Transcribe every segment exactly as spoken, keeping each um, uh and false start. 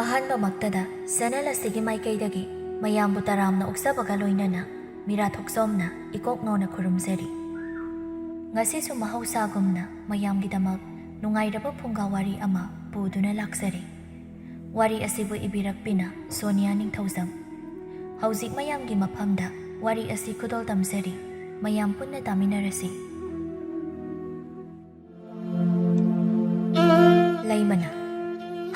ꯑꯍꯥꯟꯕꯃꯛꯇꯗ channel ꯑꯁꯤꯒꯤ ꯃꯥꯏꯀꯩꯗꯒꯤ ꯃꯌꯥꯝꯕꯨ ꯇꯔꯥꯝꯅ ꯑꯣꯛꯆꯕꯒ ꯂꯣꯏꯅꯅ ꯃꯤꯔꯥ ꯊꯣꯛꯆꯣꯝꯅ ꯏꯀꯣꯛ ꯉꯥꯎꯅ ꯈꯨꯔꯨꯝꯖꯔꯤ꯫ ꯉꯁꯤꯁꯨ ꯃꯍꯧꯁꯥꯒꯨꯝꯅ ꯃꯌꯥꯝꯒꯤꯗꯃꯛ ꯅꯨꯡꯉꯥꯏꯔꯕ ꯐꯨꯡꯒꯥ ꯋꯥꯔꯤ ꯑꯃ ꯄꯨꯗꯨꯅ ꯂꯥꯛꯆꯔꯤ꯫ ꯋꯥꯔꯤ ꯑꯁꯤꯕꯨ ꯏꯕꯤꯔꯛꯄꯤꯅ ꯁꯣꯅꯤꯌꯥ ꯅꯤꯡꯊꯧꯖꯝ꯫ ꯍꯧꯖꯤꯛ ꯃꯌꯥꯝꯒꯤ ꯃꯐꯝꯗ ꯋꯥꯔꯤ ꯑꯁꯤ ꯈꯨꯗꯣꯜ ꯇꯝꯖꯔꯤ꯫ ꯃꯌꯥꯝ ꯄꯨꯟꯅ ꯇꯥꯃꯤꯟꯅꯔꯁꯤ꯫ ꯂꯩꯃꯅ,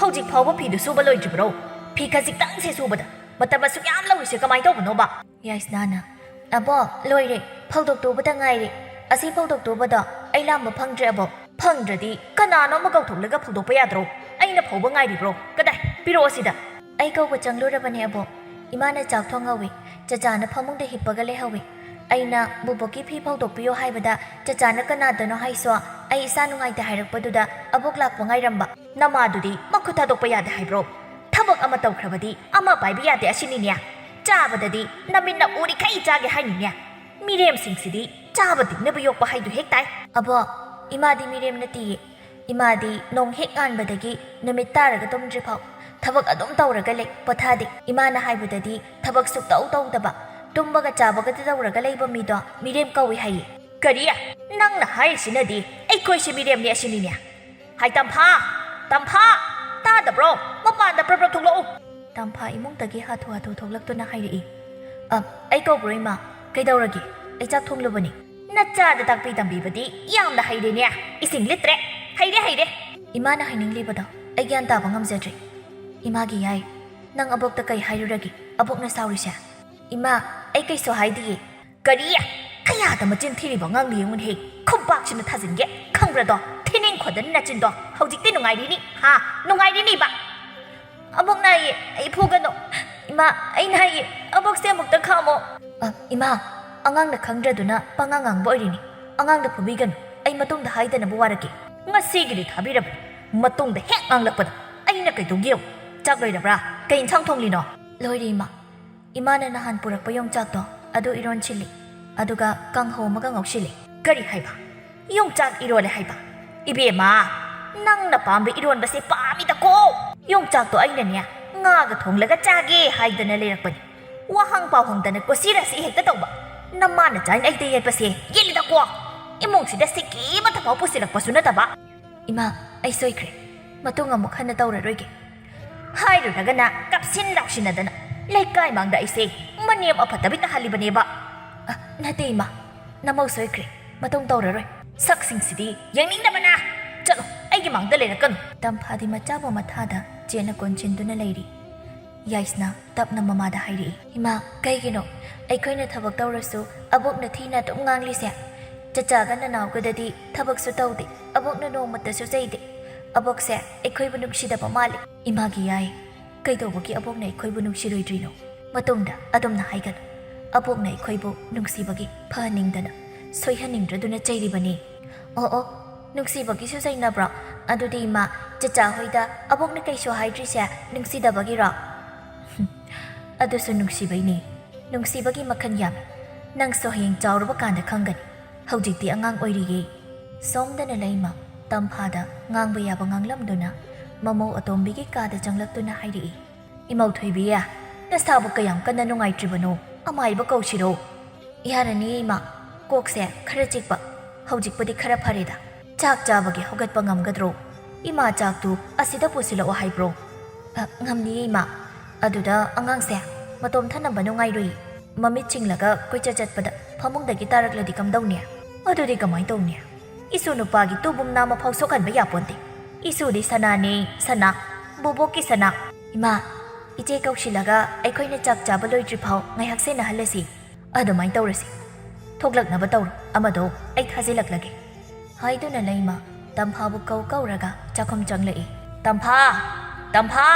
"ꯍꯧꯖꯤꯛ ꯐꯥꯎꯕ ꯐꯤꯗꯨ ꯁꯨꯕ ꯂꯣꯏꯗ꯭ꯔꯤꯕ꯭ꯔꯣ? ꯐꯤ ꯈꯖꯤꯛꯇꯪꯁꯦ ꯁꯨꯕꯗ ꯃꯇꯝ ꯑꯁꯨꯛ ꯌꯥꯝ ꯂꯧꯔꯤꯁꯦ ꯀꯃꯥꯏ ꯇꯧꯕꯅꯣꯕ?" ꯌꯥꯏꯁꯅꯥꯅ, "ꯑꯕꯣꯛ, ꯂꯣꯏꯔꯦ, ꯐꯧꯗꯣꯛꯇꯨꯕꯗ ꯉꯥꯏꯔꯦ꯫ ꯑꯁꯤ ꯐꯧꯗꯣꯛꯇꯨꯕꯗꯣ ꯑꯩ ꯂꯥꯝꯕ ꯐꯪꯗ꯭ꯔꯦ, ꯑꯕꯣꯛ꯫" "ꯐꯪꯗ꯭ꯔꯗꯤ ꯀꯅꯥꯅꯣ ꯑꯃ ꯀꯧꯊꯣꯛꯂꯒ ꯐꯧꯗꯣꯛꯄ ꯌꯥꯗ꯭ꯔꯣ? ꯑꯩꯅ ꯐꯧꯕ ꯉꯥꯏꯔꯤꯕ꯭ꯔꯣ? ꯀꯗꯥꯏ? ꯄꯤꯔꯛꯑꯣ ꯁꯤꯗ꯫" "ꯑꯩ ꯀꯧꯕ ꯆꯪꯂꯨꯔꯕꯅꯦ, ꯑꯕꯣꯛ꯫ ꯏꯃꯥꯅ ꯆꯥꯛ ꯊꯣꯡꯍꯧꯋꯤ꯫ ꯆꯆꯥꯅ ꯐꯃꯨꯡꯗ ꯍꯤꯞꯄꯒ ꯂꯩꯍꯧꯋꯤ꯫ ꯑꯩꯅ ꯕꯨꯕꯣꯛꯀꯤ ꯐꯤ ꯐꯧꯗꯣꯛꯄꯤꯌꯣ ꯍꯥꯏꯕꯗ ꯆꯆꯥꯅ ꯀꯅꯥꯗꯅꯣ ꯍꯥꯏꯁꯣ ꯑꯩ ꯏꯁꯥ ꯅꯨꯡꯉꯥꯏꯇꯦ ꯍꯥꯏꯔꯛꯄꯗꯨꯗ ꯑꯕꯣꯛ ꯂꯥꯛꯄ ꯉꯥꯏꯔꯝꯕ꯫" "ꯅꯃꯥꯗꯨꯗꯤ ꯃꯈꯨꯠ ꯊꯥꯗꯣꯛꯄ ꯌꯥꯗꯦ ꯍꯥꯏꯕ꯭ꯔꯣ? ꯊꯕꯛ ꯑꯃ ꯇꯧꯈ꯭ꯔꯕꯗꯤ ꯑꯃ ꯄꯥꯏꯕ ꯌꯥꯗꯦ ꯑꯁꯤꯅꯤꯅꯦ꯫ ꯆꯥꯕꯗꯗꯤ ꯅꯃꯤꯠꯅ ꯎꯔꯤꯈꯩ ꯆꯥꯒꯦ ꯍꯥꯏꯅꯤꯅꯦ꯫ ꯃꯤꯔꯦꯝꯁꯤꯡꯁꯤꯗꯤ ꯆꯥꯕ ꯇꯤꯡꯅꯕ ꯌꯣꯛꯄ ꯍꯥꯏꯗꯨ ꯍꯦꯛ ꯇꯥꯏ꯫" "ꯑꯕꯣꯛ, ꯏꯃꯥꯗꯤ ꯃꯤꯔꯦꯝ ꯅꯠꯇꯤꯌꯦ꯫ ꯏꯃꯥꯗꯤ ꯅꯣꯡ ꯍꯦꯛ ꯉꯥꯟꯕꯗꯒꯤ ꯅꯨꯃꯤꯠ ꯇꯥꯔꯒ ꯇꯨꯝꯗ꯭ꯔꯤꯐꯥꯎ ꯊꯕꯛ ꯑꯗꯨꯝ ꯇꯧꯔꯒ ꯂꯩ, ꯄꯣꯊꯥꯗꯦ꯫ ꯏꯃꯥꯅ ꯍꯥꯏꯕꯗꯗꯤ ꯊꯕꯛ ꯁꯨꯛꯇꯧ ꯇꯧꯗꯕ, ꯇꯨꯝꯕꯒ ꯆꯥꯕꯒꯗ ꯇꯧꯔꯒ ꯂꯩꯕ ꯃꯤꯗꯣ ꯃꯤꯔꯦꯝ ꯀꯧꯏ ꯍꯥꯏꯌꯦ꯫" "ꯀꯔꯤ? ꯅꯪꯅ ꯍꯥꯏꯔꯤꯁꯤꯅꯗꯤ ꯑꯩꯈꯣꯏꯁꯦ ꯃꯤꯔꯦꯝꯅꯤ ꯑꯁꯤꯅꯤꯅꯦ꯫ ꯍꯥꯏ ꯇꯝꯐꯥ! ꯇꯝꯐꯥ! ꯇꯥꯗꯕ꯭ꯔꯣ? ꯃꯄꯥꯟꯗ ꯄ꯭ꯔꯞ ꯄ꯭ꯔꯞ ꯊꯣꯛꯂꯛꯎ!" ꯇꯝꯐꯥ ꯏꯃꯨꯡꯗꯒꯤ ꯍꯥꯊꯨ ꯍꯥꯊꯨ ꯊꯣꯛꯂꯛꯇꯨꯅ ꯍꯥꯏꯔꯛꯏ꯫ "ꯑ, ꯑꯩ ꯀꯧꯕ꯭ꯔꯣ, ꯏꯃꯥ? ꯀꯩꯗꯧꯔꯒꯦ? ꯑꯩ ꯆꯥꯛ ꯊꯣꯡꯂꯨꯕꯅꯤ꯫" "ꯅꯆꯥꯗ ꯇꯥꯛꯄꯤ ꯇꯝꯕꯤꯕꯗꯤ ꯌꯥꯝꯅ ꯍꯩꯔꯦꯅꯦ꯫ ꯏꯁꯤꯡ ꯂꯤꯠꯇ꯭ꯔꯦ꯫ ꯍꯩꯔꯦ, ꯍꯩꯔꯦ!" ꯏꯃꯥꯅ ꯍꯥꯏꯅꯤꯡꯂꯤꯕꯗꯣ ꯑꯩ ꯒ꯭ꯌꯥꯟ ꯇꯥꯕ ꯉꯝꯖꯗ꯭ꯔꯦ꯫ "ꯏꯃꯥꯒꯤ ꯌꯥꯏ, ꯅꯪ ꯑꯕꯣꯛꯇ ꯀꯩ ꯍꯥꯏꯔꯨꯔꯒꯦ? ꯑꯕꯣꯛꯅ ꯁꯥꯎꯔꯤꯁꯦ?" "ꯏꯃꯥ, ꯑꯩ ꯀꯩꯁꯨ ꯍꯥꯏꯗꯤꯌꯦ꯫" "ꯀꯔꯤ? ꯀꯌꯥꯗ ꯃꯆꯤꯟ ꯊꯤꯔꯤꯕ ꯑꯉꯥꯡꯅꯤ ꯌꯦꯡꯉꯨꯅꯦꯍꯦ꯫ ꯈꯨꯕꯥꯛꯁꯤꯅ ꯊꯥꯖꯤꯟꯒꯦ, ꯈꯪꯕ꯭ꯔꯗꯣ? ꯊꯤꯅꯤꯡ ꯈꯣꯠꯇꯅ ꯅꯆꯤꯟꯗꯣ꯫ ꯍꯧꯖꯤꯛꯇꯤ ꯅꯨꯡꯉꯥꯏꯔꯤꯅꯤ, ꯍꯥ? ꯅꯨꯡꯉꯥꯏꯔꯤꯅꯤꯕ?" "ꯑꯕꯣꯛ ꯅꯥꯏꯌꯦ, ꯑꯩ ꯐꯨꯒꯅꯨ꯫" "ꯏꯃꯥ, ꯑꯩ ꯅꯥꯏꯌꯦ, ꯑꯕꯣꯛꯁꯦ ꯑꯃꯨꯛꯇ ꯈꯥꯝꯃꯣ꯫" "ꯑ, ꯏꯃꯥ, ꯑꯉꯥꯡꯅ ꯈꯪꯗ꯭ꯔꯗꯨꯅ ꯄꯉꯥꯡ ꯉꯥꯡꯕ ꯑꯣꯏꯔꯤꯅꯤ꯫ ꯑꯉꯥꯡꯗ ꯐꯨꯕꯤꯒꯅꯨ, ꯑꯩ ꯃꯇꯨꯡꯗ ꯍꯥꯏꯗꯅꯕ ꯋꯥꯔꯛꯀꯦ꯫" "ꯉꯁꯤꯒꯤꯗꯤ ꯊꯥꯕꯤꯔꯕꯅꯤ, ꯃꯇꯨꯡꯗ ꯍꯦꯛ ꯉꯥꯡꯂꯛꯄꯗ ꯑꯩꯅ ꯀꯩꯗꯧꯒꯦ ꯌꯦꯡꯉꯨ꯫ ꯆꯥꯛ ꯂꯣꯏꯔꯕ꯭ꯔꯥ? ꯀꯩ ꯏꯟꯁꯥꯡ ꯊꯣꯡꯂꯤꯅꯣ?" "ꯂꯣꯏꯔꯦ, ꯏꯃꯥ꯫ ꯏꯃꯥꯅ ꯅꯍꯥꯟ ꯄꯨꯔꯛꯄ ꯌꯣꯡꯆꯥꯛꯇꯣ ꯑꯗꯨ ꯏꯔꯣꯟꯁꯤꯜꯂꯤ, ꯑꯗꯨꯒ ꯀꯥꯡꯍꯧ ꯑꯃꯒ ꯉꯧꯁꯤꯜꯂꯤ꯫" "ꯀꯔꯤ ꯍꯥꯏꯕ? ꯌꯣꯡꯆꯥꯛ ꯏꯔꯣꯜꯂꯦ ꯍꯥꯏꯕ? ꯏꯕꯦꯝꯃ, ꯅꯪꯅ ꯄꯥꯝꯕ ꯏꯔꯣꯟꯕꯁꯦ ꯄꯥꯝꯃꯤꯗꯀꯣ!" "ꯌꯣꯡꯆꯥꯛꯇꯣ ꯑꯩꯅꯅꯦ ꯉꯥꯒ ꯊꯣꯡꯂꯒ ꯆꯥꯒꯦ ꯍꯥꯏꯗꯅ ꯂꯩꯔꯛꯄꯅꯤ꯫ ꯋꯥꯍꯪ ꯄꯥꯎꯍꯪꯗꯅ ꯀꯣꯁꯤ ꯔꯥꯁꯤ ꯍꯦꯛꯇ ꯇꯧꯕ꯫ ꯅꯃꯥꯅ ꯆꯥꯏꯅ ꯑꯩꯗ ꯌꯦꯠꯄꯁꯦ ꯌꯦꯠꯂꯤꯗꯀꯣ꯫ ꯏꯃꯨꯡꯁꯤꯗ ꯁꯤꯀꯤ ꯑꯃꯠꯇ ꯐꯥꯎ ꯄꯨꯁꯤꯜꯂꯛꯄꯁꯨ ꯅꯠꯇꯕ꯫" "ꯏꯃꯥ, ꯑꯩ ꯁꯣꯏꯈ꯭ꯔꯦ꯫ ꯃꯇꯨꯡ ꯑꯃꯨꯛ ꯍꯟꯅ ꯇꯧꯔꯔꯣꯏꯒꯦ꯫" ꯍꯥꯏꯔꯨꯔꯒꯅ ꯀꯞꯁꯤꯟ ꯂꯥꯎꯁꯤꯟꯅꯗꯅ ꯂꯩꯀꯥꯏ ꯃꯥꯡꯗ ꯑꯩꯁꯦ ꯃꯅꯦꯝ ꯑꯐꯠꯇꯕꯤ ꯇꯥꯍꯜꯂꯤꯕꯅꯦꯕ꯫ "ꯑ, ꯅꯠꯇꯦ ꯏꯃꯥ, ꯅꯃꯧ ꯁꯣꯏꯈ꯭ꯔꯦ꯫ ꯃꯇꯨꯡ ꯇꯧꯔꯔꯣꯏ꯫ ꯁꯛꯁꯤꯡꯁꯤꯗꯤ ꯌꯦꯡꯅꯤꯡꯗꯕꯅ꯫ ꯆꯠꯂꯣ, ꯑꯩꯒꯤ ꯃꯥꯡꯗ ꯂꯩꯔꯛꯀꯅꯨ꯫" ꯇꯝꯐꯥꯗꯤ ꯃꯆꯥꯕꯨ ꯃꯊꯥꯗ ꯆꯦꯠꯅ ꯀꯣꯟꯁꯤꯟꯗꯨꯅ ꯂꯩꯔꯤ꯫ ꯌꯥꯏꯁꯅ ꯇꯞꯅ ꯃꯃꯥꯗ ꯍꯥꯏꯔꯛꯏ, "ꯏꯃꯥ, ꯀꯩꯒꯤꯅꯣ ꯑꯩꯈꯣꯏꯅ ꯊꯕꯛ ꯇꯧꯔꯁꯨ ꯑꯕꯣꯛꯅ ꯊꯤꯅ ꯑꯗꯨꯝ ꯉꯥꯡꯂꯤꯁꯦ? ꯆꯆꯥꯒ ꯅꯅꯥꯎꯒꯗꯗꯤ ꯊꯕꯛꯁꯨ ꯇꯧꯗꯦ, ꯑꯕꯣꯛꯅ ꯅꯣꯡꯃꯇꯁꯨ ꯆꯩꯗꯦ꯫ ꯑꯕꯣꯛꯁꯦ ꯑꯩꯈꯣꯏꯕꯨ ꯅꯨꯡꯁꯤꯗꯕ ꯃꯥꯜꯂꯤ꯫" "ꯏꯃꯥꯒꯤ ꯌꯥꯏ, ꯀꯩꯗꯧꯕꯒꯤ ꯑꯕꯣꯛꯅ ꯑꯩꯈꯣꯏꯕꯨ ꯅꯨꯡꯁꯤꯔꯣꯏꯗ꯭ꯔꯤꯅꯣ? ꯃꯇꯨꯡꯗ ꯑꯗꯨꯝꯅ ꯍꯥꯏꯒꯅꯨ꯫ ꯑꯕꯣꯛꯅ ꯑꯩꯈꯣꯏꯕꯨ ꯅꯨꯡꯁꯤꯕꯒꯤ ꯐꯍꯟꯅꯤꯡꯗꯅ ꯁꯣꯏꯍꯟꯅꯤꯡꯗ꯭ꯔꯗꯨꯅ ꯆꯩꯔꯤꯕꯅꯤ꯫" "ꯑꯣ ꯑꯣ, ꯅꯨꯡꯁꯤꯕꯒꯤꯁꯨ ꯆꯩꯅꯕ꯭ꯔꯣ? ꯑꯗꯨꯗꯤ ꯏꯃꯥ, ꯆꯆꯥ ꯍꯣꯏꯗ ꯑꯕꯣꯛꯅ ꯀꯩꯁꯨ ꯍꯥꯏꯗ꯭ꯔꯤꯁꯦ ꯅꯨꯡꯁꯤꯗꯕꯒꯤꯔꯣ?" "ꯍꯨꯝ, ꯑꯗꯨꯁꯨ ꯅꯨꯡꯁꯤꯕꯩꯅꯤ꯫ ꯅꯨꯡꯁꯤꯕꯒꯤ ꯃꯈꯜ ꯌꯥꯝꯃꯤ꯫ ꯅꯪꯁꯨ ꯍꯌꯦꯡ ꯆꯥꯎꯔꯕ ꯀꯥꯟꯗ ꯈꯪꯒꯅꯤ꯫ ꯍꯧꯖꯤꯛꯇꯤ ꯑꯉꯥꯡ ꯑꯣꯏꯔꯤꯌꯦ꯫" ꯁꯣꯝꯗꯅ ꯂꯩꯃ ꯇꯝꯐꯥꯗ ꯉꯥꯡꯕ ꯌꯥꯕ ꯉꯥꯡꯂꯝꯗꯨꯅ ꯃꯃꯧ ꯑꯇꯣꯝꯕꯤꯒꯤ ꯀꯥꯗ ꯆꯪꯂꯛꯇꯨꯅ ꯍꯥꯏꯔꯛꯏ, "ꯏꯃꯧ ꯊꯣꯏꯕꯤ, ꯅꯁꯥꯕꯨ ꯀꯌꯥꯝ ꯀꯟꯅ ꯅꯨꯡꯉꯥꯏꯇ꯭ꯔꯤꯕꯅꯣ? ꯑꯃꯥꯏꯕ ꯀꯧꯁꯤꯔꯣ?" "ꯌꯥꯔꯅꯤꯌꯦ ꯏꯃꯥ, ꯀꯣꯛꯁꯦ ꯈꯔ ꯆꯤꯛꯄ꯫ ꯍꯧꯖꯤꯛꯄꯨꯗꯤ ꯈꯔ ꯐꯔꯦꯗ꯫ ꯆꯥꯛ ꯆꯥꯕꯒꯤ ꯍꯧꯒꯠꯄ ꯉꯝꯒꯗ꯭ꯔꯣ? ꯏꯃꯥ, ꯆꯥꯛꯇꯨ ꯑꯁꯤꯗ ꯄꯨꯁꯤꯜꯂꯛꯑꯣ ꯍꯥꯏꯕ꯭ꯔꯣ?" "ꯑ, ꯉꯝꯅꯤꯌꯦ ꯏꯃꯥ꯫ ꯑꯗꯨꯗ ꯑꯉꯥꯡꯁꯦ ꯃꯇꯣꯝ ꯊꯅꯝꯕ ꯅꯨꯡꯉꯥꯏꯔꯣꯏ꯫ ꯃꯃꯤꯠ ꯆꯤꯡꯂꯒ ꯀꯣꯏꯆꯠ ꯆꯠꯄꯗ ꯐꯃꯨꯡꯗꯒꯤ ꯇꯥꯔꯛꯂꯗꯤ ꯀꯝꯗꯧꯅꯤ? ꯑꯗꯨꯗꯤ ꯀꯃꯥꯏ ꯇꯧꯅꯤ? ꯏꯁꯨ ꯅꯨꯄꯥꯒꯤ ꯇꯨꯕꯨꯝ ꯅꯥꯝꯃ ꯐꯥꯎ ꯁꯣꯛꯍꯟꯕ ꯌꯥꯄꯣꯟꯇꯦ꯫ ꯏꯁꯨꯗꯤ ꯁꯅꯥꯅꯦ, ꯁꯅꯥ, ꯕꯣꯕꯣꯛꯀꯤ ꯁꯅꯥ꯫" "ꯏꯃꯥ, ꯏꯆꯦ ꯀꯧꯁꯤꯜꯂꯒ ꯑꯩꯈꯣꯏꯅ ꯆꯥꯛ ꯆꯥꯕ ꯂꯣꯏꯗ꯭ꯔꯤꯐꯥꯎ ꯉꯥꯏꯍꯥꯛ ꯁꯦꯟꯅꯍꯜꯂꯁꯤ꯫" "ꯑꯗꯨꯃꯥꯏꯅ ꯇꯧꯔꯁꯤ꯫ ꯊꯣꯛꯂꯛꯅꯕ ꯇꯧꯔꯣ, ꯑꯃꯗꯣ ꯑꯩ ꯊꯥꯖꯤꯜꯂꯛꯂꯒꯦ꯫" ꯍꯥꯏꯗꯨꯅ ꯂꯩꯃ ꯇꯝꯐꯥꯕꯨ ꯀꯧ ꯀꯧꯔꯒ ꯆꯥꯛꯈꯨꯝ ꯆꯪꯂꯛꯏ꯫ "ꯇꯝꯐꯥ! ꯇꯝꯐꯥ!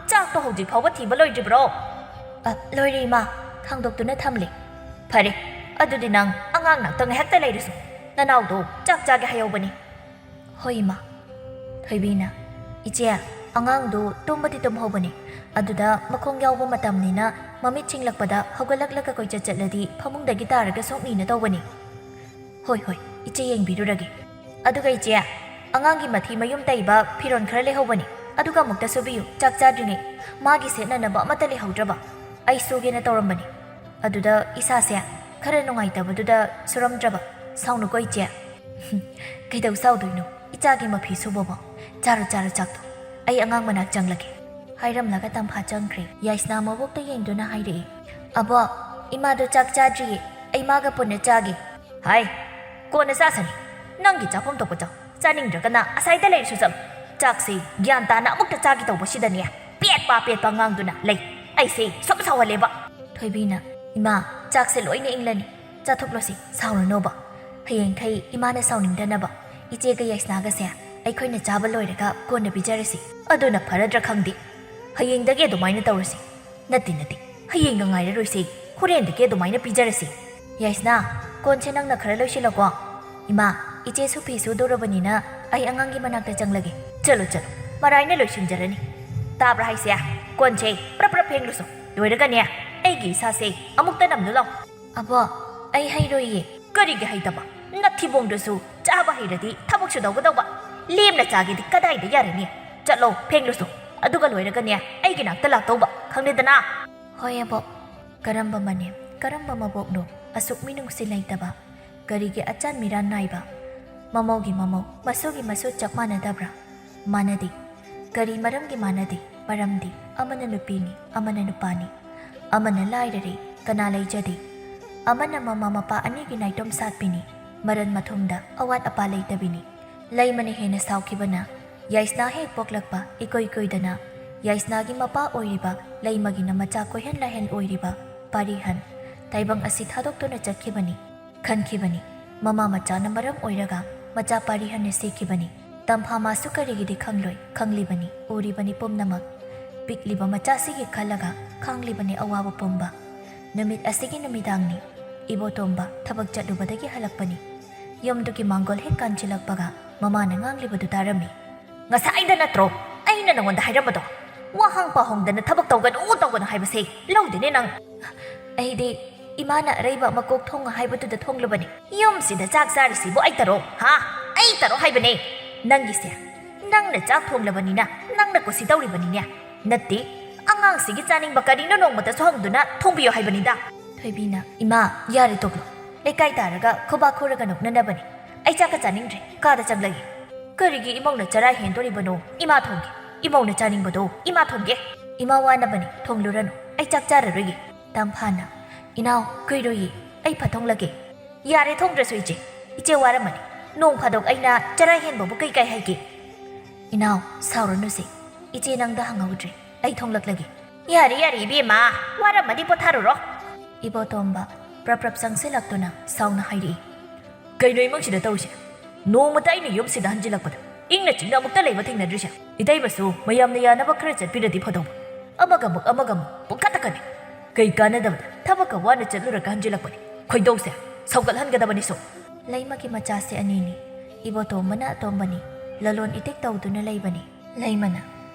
ꯆꯥꯛꯇꯣ ꯍꯧꯖꯤꯛ ꯐꯥꯎꯕ ꯊꯤꯕ ꯂꯣꯏꯗ꯭ꯔꯤꯕ꯭ꯔꯣ?" "ꯑ, ꯂꯣꯏꯔꯦ ꯏꯃꯥ, ꯊꯥꯡꯗꯣꯛꯇꯨꯅ ꯊꯝꯂꯦ꯫" "ꯐꯔꯦ, ꯑꯗꯨꯗꯤ ꯅꯪ ꯑꯉꯥꯡ ꯅꯥꯛꯇ ꯉꯥꯏꯍꯥꯛꯇ ꯂꯩꯔꯨꯁꯨ꯫ ꯅꯅꯥꯎꯗꯣ ꯆꯥꯛ ꯆꯥꯒꯦ ꯍꯥꯏꯍꯧꯕꯅꯤ꯫" "ꯍꯣꯏ ꯏꯃꯥ꯫" ꯊꯣꯏꯕꯤꯅ, "ꯏꯆꯦ, ꯑꯉꯥꯡꯗꯨ ꯇꯨꯝꯕꯗꯤ ꯇꯨꯝꯍꯧꯕꯅꯤ꯫ ꯑꯗꯨꯗ ꯃꯈꯣꯡ ꯌꯥꯎꯕ ꯃꯇꯝꯅꯤꯅ ꯃꯃꯤꯠ ꯁꯤꯡꯂꯛꯄꯗ ꯍꯧꯒꯠꯂꯛꯂꯒ ꯀꯣꯏꯆꯠ ꯆꯠꯂꯗꯤ ꯐꯃꯨꯡꯗꯒꯤ ꯇꯥꯔꯒ ꯁꯣꯛꯅꯤꯅ ꯇꯧꯕꯅꯤ꯫" "ꯍꯣꯏ, ꯍꯣꯏ, ꯏꯆꯦ ꯌꯦꯡꯕꯤꯔꯨꯔꯒꯦ꯫ ꯑꯗꯨꯒ ꯏꯆꯦ, ꯑꯉꯥꯡꯒꯤ ꯃꯊꯤ ꯃꯌꯨꯝ ꯇꯩꯕ ꯐꯤꯔꯣꯜ ꯈꯔ ꯂꯩꯍꯧꯕꯅꯤ꯫ ꯑꯗꯨꯒ ꯑꯃꯨꯛꯇ ꯁꯨꯕꯤꯌꯨ, ꯆꯥꯛ ꯆꯥꯗ꯭ꯔꯤꯉꯩ꯫ ꯃꯥꯒꯤ ꯁꯦꯠꯅꯅꯕ ꯑꯃꯠꯇ ꯂꯩꯍꯧꯗ꯭ꯔꯕ꯫ ꯑꯩ ꯁꯨꯒꯦꯅ ꯇꯧꯔꯝꯕꯅꯤ꯫ ꯑꯗꯨꯗ ꯏꯁꯥꯁꯦ ꯈꯔ ꯅꯨꯡꯉꯥꯏꯇꯕꯗꯨꯗ ꯁꯨꯔꯝꯗ꯭ꯔꯕ꯫ ꯁꯥꯎꯅꯨꯀꯣ, ꯏꯆꯦ꯫ "ꯀꯩꯗꯧ ꯁꯥꯎꯗꯣꯏꯅꯣ? ꯏꯆꯥꯒꯤ ꯃꯐꯤ ꯁꯨꯕꯕꯣ? ꯆꯥꯔꯣ, ꯆꯥꯔꯣ ꯆꯥꯛꯇꯣ꯫ ꯑꯩ ꯑꯉꯥꯡ ꯃꯅꯥꯛ ꯆꯪꯂꯒꯦ", ꯍꯥꯏꯔꯝꯂꯒ ꯇꯝꯐꯥ ꯆꯪꯈ꯭ꯔꯦ꯫ ꯌꯥꯏꯁꯅꯥ ꯃꯕꯣꯛꯇ ꯌꯦꯡꯗꯨꯅ ꯍꯥꯏꯔꯛꯏ, "ꯑꯕꯣꯛ, ꯏꯃꯥꯗꯣ ꯆꯥꯛ ꯆꯥꯗ꯭ꯔꯤꯌꯦ꯫ ꯑꯩ ꯃꯥꯒ ꯄꯨꯟꯅ ꯆꯥꯒꯦ꯫" "ꯍꯥꯏ, ꯀꯣꯟꯅ ꯆꯥꯁꯅꯤ꯫ ꯅꯪꯒꯤ ꯆꯥꯐꯝ ꯊꯣꯛꯄ ꯆꯥꯎ꯫ ꯆꯥꯅꯤꯡꯗ꯭ꯔꯒꯅ ꯑꯁꯥꯏꯗ ꯂꯩꯔꯁꯨ ꯆꯠꯂꯨ꯫ ꯆꯥꯛꯁꯤ ꯒ꯭ꯌꯥꯟ ꯇꯥꯅ ꯑꯃꯨꯛꯇ ꯆꯥꯒꯦ ꯇꯧꯕꯁꯤꯗꯅꯦ ꯄꯦꯠꯄ ꯄꯦꯠꯄ ꯉꯥꯡꯗꯨꯅ ꯂꯩ꯫ ꯑꯩꯁꯦ ꯁꯨꯝ ꯁꯥꯎꯍꯜꯂꯦꯕ꯫" ꯊꯣꯏꯕꯤꯅ, "ꯏꯃꯥ, ꯆꯥꯛꯁꯦ ꯂꯣꯏꯅ ꯏꯪꯂꯅꯤ꯫ ꯆꯥꯊꯣꯛꯂꯣꯁꯤ, ꯁꯥꯎꯔꯅꯣꯕ꯫ ꯍꯌꯦꯡꯈꯩ ꯏꯃꯥꯅ ꯁꯥꯎꯅꯤꯡꯗꯅꯕ ꯏꯆꯦꯒ ꯌꯥꯏꯁꯅꯥꯒꯁꯦ ꯑꯩꯈꯣꯏꯅ ꯆꯥꯕ ꯂꯣꯏꯔꯒ ꯀꯣꯟꯅ ꯄꯤꯖꯔꯁꯤ꯫ ꯑꯗꯨꯅ ꯐꯔꯗ꯭ꯔꯥ ꯈꯪꯗꯦ꯫ ꯍꯌꯦꯡꯗꯒꯤ ꯑꯗꯨꯃꯥꯏꯅ ꯇꯧꯔꯁꯤ꯫ ꯅꯠꯇꯦ, ꯅꯠꯇꯦ, ꯍꯌꯦꯡꯒ ꯉꯥꯏꯔꯔꯣꯏꯁꯤ꯫ ꯍꯣꯔꯦꯟꯗꯒꯤ ꯑꯗꯨꯃꯥꯏꯅ ꯄꯤꯖꯔꯁꯤ꯫ ꯌꯥꯏꯁꯅꯥ, ꯀꯣꯟꯁꯦ ꯅꯪꯅ ꯈꯔ ꯂꯣꯏꯁꯤꯜꯂꯣꯀꯣ꯫ ꯏꯃꯥ, ꯏꯆꯦꯁꯨ ꯐꯤ ꯁꯨꯗꯧꯔꯕꯅꯤꯅ ꯑꯩ ꯑꯉꯥꯡꯒꯤ ꯃꯅꯥꯛꯇ ꯆꯪꯂꯒꯦ꯫ ꯆꯠꯂꯣ, ꯆꯠꯂꯣ, ꯃꯔꯥꯏꯅ ꯂꯣꯏꯁꯤꯟꯖꯔꯅꯤ꯫ ꯇꯥꯕ꯭ꯔꯥ ꯍꯥꯏꯁꯦ? ꯀꯣꯟꯁꯦ ꯄ꯭ꯔꯞ ꯄ꯭ꯔꯞ ꯐꯦꯡꯂꯨꯁꯣ꯫ ꯂꯣꯏꯔꯒꯅꯦ ꯑꯩꯒꯤ ꯏꯁꯥꯁꯦ ꯑꯃꯨꯛꯇ ꯅꯝꯂꯨ ꯂꯥꯎ꯫ ꯑꯕꯣ, ꯑꯩ ꯍꯩꯔꯣꯏꯌꯦ꯫ ꯀꯔꯤꯒꯤ ꯍꯩꯇꯕ? ꯅꯊꯤꯕꯣꯡꯗꯨꯁꯨ ꯆꯥꯕ ꯍꯩꯔꯗꯤ ꯊꯕꯛꯁꯨ ꯇꯧꯒꯗꯧꯕ꯫ ꯂꯦꯝꯅ ꯆꯥꯒꯦꯗꯤ ꯀꯗꯥꯏꯗ ꯌꯥꯔꯅꯤ? ꯆꯠꯂꯣ, ꯐꯦꯡꯂꯨꯁꯣ꯫ ꯑꯗꯨꯒ ꯂꯣꯏꯔꯒꯅꯦ ꯑꯩꯒꯤ ꯅꯥꯛꯇ ꯂꯥꯛꯇꯧꯕ, ꯈꯪꯂꯦꯗꯅ? ꯍꯣꯏ ꯑꯕꯣ꯫ ꯀꯔꯝꯕ ꯃꯅꯦꯝ, ꯀꯔꯝꯕ ꯃꯕꯣꯛꯅꯣ ꯑꯁꯨꯛ ꯃꯤꯅꯨꯡꯁꯤ ꯂꯩꯇꯕ? ꯀꯔꯤꯒꯤ ꯑꯆꯥꯟ ꯃꯤꯔꯥꯟ ꯅꯥꯏꯕ? ꯃꯃꯧꯒꯤ ꯃꯃꯧ, ꯃꯁꯨꯒꯤ ꯃꯁꯨ ꯆꯞ ꯃꯥꯟꯅꯗꯕ꯭ꯔꯥ? ꯃꯥꯟꯅꯗꯦ꯫ ꯀꯔꯤ ꯃꯔꯝꯒꯤ ꯃꯥꯟꯅꯗꯦ? ꯃꯔꯝꯗꯤ ꯑꯃꯅ ꯅꯨꯄꯤꯅꯤ, ꯑꯃꯅ ꯅꯨꯄꯥꯅꯤ꯫ ꯑꯃꯅ ꯂꯥꯏꯔꯔꯦ, ꯀꯅꯥ ꯂꯩꯖꯗꯦ꯫ ꯑꯃꯅ ꯃꯃꯥ ꯃꯄꯥ ꯑꯅꯤꯒꯤ ꯅꯥꯏꯇꯣꯝ ꯁꯥꯠꯄꯤꯅꯤ, ꯃꯔꯟ ꯃꯊꯨꯝꯗ ꯑꯋꯥꯠ ꯑꯄꯥ ꯂꯩꯇꯕꯤꯅꯤ꯫ ꯂꯩꯃꯅ ꯍꯦꯟꯅ ꯁꯥꯎꯈꯤꯕꯅ ꯌꯥꯏꯁꯅꯥ ꯍꯦꯛ ꯄꯣꯛꯂꯛꯄ ꯏꯀꯨꯏ ꯀꯨꯏꯗꯅ ꯌꯥꯏꯁꯅꯥꯒꯤ ꯃꯄꯥ ꯑꯣꯏꯔꯤꯕ ꯂꯩꯃꯒꯤꯅ ꯃꯆꯥ ꯀꯣꯏꯍꯟ ꯂꯥꯏꯍꯟ ꯑꯣꯏꯔꯤꯕ ꯄꯥꯔꯤꯍꯟ ꯇꯥꯏꯕꯪ ꯑꯁꯤ ꯊꯥꯗꯣꯛꯇꯨꯅ ꯆꯠꯈꯤꯕꯅꯤ꯫ ꯈꯟꯈꯤꯕꯅꯤ, ꯃꯃꯥ ꯃꯆꯥꯅ ꯃꯔꯝ ꯑꯣꯏꯔꯒ ꯃꯆꯥ ꯄꯥꯔꯤꯍꯟꯅ ꯁꯤꯈꯤꯕꯅꯤ꯫ ꯇꯝꯐꯥ ꯃꯥꯁꯨ ꯀꯔꯤꯒꯤꯗꯤ ꯈꯪꯂꯣꯏ, ꯈꯪꯂꯤꯕꯅꯤ, ꯎꯔꯤꯕꯅꯤ ꯄꯨꯝꯅꯃꯛ꯫ ꯄꯤꯛꯂꯤꯕ ꯃꯆꯥꯁꯤꯒꯤ ꯈꯜꯂꯒ ꯈꯥꯡꯂꯤꯕꯅꯤ ꯑꯋꯥꯕ ꯄꯨꯝꯕ꯫ ꯅꯨꯃꯤꯠ ꯑꯁꯤꯒꯤ ꯅꯨꯃꯤꯗꯥꯡꯅꯤ꯫ ꯏꯕꯣꯇꯣꯝꯕ ꯊꯕꯛ ꯆꯠꯂꯨꯕꯗꯒꯤ ꯍꯜꯂꯛꯄꯅꯤ꯫ ꯌꯨꯝꯗꯨꯒꯤ ꯃꯥꯡꯒꯣꯜ ꯍꯦꯛ ꯀꯥꯟꯁꯤꯜꯂꯛꯄꯒ ꯃꯃꯥꯅ ꯉꯥꯡꯂꯤꯕꯗꯨ ꯇꯥꯔꯝꯃꯤ꯫ "ꯉꯁꯥꯏꯗ ꯅꯠꯇ꯭ꯔꯣ ꯑꯩꯅ ꯅꯉꯣꯟꯗ ꯍꯥꯏꯔꯝꯕꯗꯣ? ꯋꯥꯍꯪ ꯄꯥꯎꯍꯪꯗꯅ ꯊꯕꯛ ꯇꯧꯒꯅꯨ, ꯇꯧꯒꯅꯨ ꯍꯥꯏꯕꯁꯦ ꯂꯧꯗꯦꯅꯦ ꯅꯪ?" "ꯑꯩꯗꯤ ꯏꯃꯥꯅ ꯑꯔꯩꯕ ꯑꯃ ꯀꯣꯛ ꯊꯣꯡꯉ ꯍꯥꯏꯕꯗꯨꯗ ꯊꯣꯡꯂꯨꯕꯅꯤ꯫" "ꯌꯨꯝꯁꯤꯗ ꯆꯥꯛ ꯆꯥꯔꯤꯁꯤꯕꯨ ꯑꯩ ꯇꯔꯣ? ꯍꯥ? ꯑꯩ ꯇꯔꯣ ꯍꯥꯏꯕꯅꯦ꯫ ꯅꯪꯒꯤꯁꯦ, ꯅꯪꯅ ꯆꯥꯛ ꯊꯣꯡꯂꯕꯅꯤꯅ ꯅꯪꯅ ꯀꯨꯁꯤ ꯇꯧꯔꯤꯕꯅꯤꯅꯦ꯫ ꯅꯠꯇꯦ, ꯑꯉꯥꯡꯁꯤꯒꯤ ꯆꯥꯅꯤꯡꯕ ꯀꯔꯤꯅꯣ ꯅꯣꯡꯃꯇꯁꯨ ꯍꯪꯗꯨꯅ ꯊꯣꯡꯕꯤꯌꯣ ꯍꯥꯏꯕꯅꯤꯗ꯫ ꯊꯣꯏꯕꯤꯅ, "ꯏꯃꯥ, ꯌꯥꯔꯦ ꯇꯣꯛꯂꯣ꯫ ꯂꯩꯀꯥꯏ ꯇꯥꯔꯒ ꯈꯨꯕꯥꯛ ꯈꯨꯔꯒ ꯅꯣꯛꯅꯅꯕꯅꯦ꯫ ꯑꯩ ꯆꯥꯛꯀ ꯆꯥꯅꯤꯡꯗ꯭ꯔꯦ, ꯀꯥꯗ ꯆꯪꯂꯒꯦ꯫" "ꯀꯔꯤꯒꯤ ꯏꯃꯧꯅ ꯆꯔꯥ ꯍꯦꯟꯗꯣꯔꯤꯕꯅꯣ? ꯏꯃꯥ ꯊꯣꯡꯒꯦ꯫ ꯏꯃꯧꯅ ꯆꯥꯅꯤꯡꯕꯗꯣ ꯏꯃꯥ ꯊꯣꯡꯒꯦ꯫" "ꯏꯃꯥ ꯋꯥꯅꯕꯅꯦ, ꯊꯣꯡꯂꯨꯔꯅꯨ꯫ ꯑꯩ ꯆꯥꯛ ꯆꯥꯔꯔꯣꯏꯒꯦ꯫" ꯇꯝꯐꯥꯅ, "ꯏꯅꯥꯎ, ꯀꯨꯏꯔꯣꯏꯌꯦ, ꯑꯩ ꯐꯠ ꯊꯣꯡꯂꯒꯦ꯫" "ꯌꯥꯔꯦ, ꯊꯣꯡꯗ꯭ꯔꯁꯨ ꯏꯆꯦ꯫ ꯏꯆꯦ ꯋꯥꯔꯝꯃꯅꯤ꯫ ꯅꯣꯡ ꯐꯥꯗꯣꯛ ꯑꯩꯅ ꯆꯔꯥ ꯍꯦꯟꯕꯕꯨ ꯀꯩ ꯀꯥꯏ ꯍꯥꯏꯒꯦ?" "ꯏꯅꯥꯎ, ꯁꯥꯎꯔꯅꯨꯁꯦ꯫ ꯏꯆꯦ ꯅꯪꯗ ꯍꯪꯍꯧꯗ꯭ꯔꯦ꯫ ꯑꯩ ꯊꯣꯡꯂꯛꯂꯒꯦ꯫" "ꯌꯥꯔꯦ, ꯌꯥꯔꯦ, ꯏꯕꯦꯝꯃ, ꯋꯥꯔꯝꯃꯗꯤ ꯄꯣꯊꯥꯔꯨꯔꯣ꯫" ꯏꯕꯣꯇꯣꯝꯕ ꯄ꯭ꯔꯞ ꯄ꯭ꯔꯞ ꯆꯪꯁꯤꯜꯂꯛꯇꯨꯅ ꯁꯥꯎꯅ ꯍꯥꯏꯔꯛꯏ꯫ "ꯀꯩꯅꯣ ꯏꯃꯨꯡꯁꯤꯗ ꯇꯧꯔꯤꯁꯦ? ꯅꯣꯡꯃꯇ ꯑꯩꯅ ꯌꯨꯝꯁꯤꯗ ꯍꯟꯖꯤꯜꯂꯛꯄꯗ ꯏꯪꯅ ꯆꯤꯛꯅ ꯑꯃꯨꯛꯇ ꯂꯩꯕ ꯊꯦꯡꯅꯗ꯭ꯔꯤꯁꯦ꯫ ꯏꯇꯩꯃꯁꯨ ꯃꯌꯥꯝꯅ ꯌꯥꯅꯕ ꯈꯔ ꯆꯠꯄꯤꯔꯗꯤ ꯐꯗꯧꯕ꯫ ꯑꯃꯒ ꯑꯃꯨꯛ, ꯑꯃꯒ ꯑꯃꯨꯛ, ꯄꯨꯡꯀꯠꯇ ꯀꯠꯂꯦ꯫ ꯀꯩ ꯀꯥꯟꯅꯗꯕꯗ ꯊꯕꯛꯀ ꯋꯥꯅ ꯆꯠꯂꯨꯔꯒ ꯍꯟꯖꯤꯜꯂꯛꯄꯅꯦ꯫ ꯈꯣꯏꯗꯧꯁꯦ ꯁꯧꯒꯠꯍꯟꯒꯗꯕꯅꯤ ꯁꯨꯝ꯫" ꯂꯩꯃꯒꯤ ꯃꯆꯥꯁꯦ ꯑꯅꯤꯅꯤ꯫ ꯏꯕꯣꯇꯣꯝꯕꯅ ꯑꯇꯣꯝꯕꯅꯤ꯫ ꯂꯂꯣꯟ ꯏꯇꯤꯛ ꯇꯧꯗꯨꯅ ꯂꯩꯕꯅꯤ꯫ ꯂꯩꯃꯅ,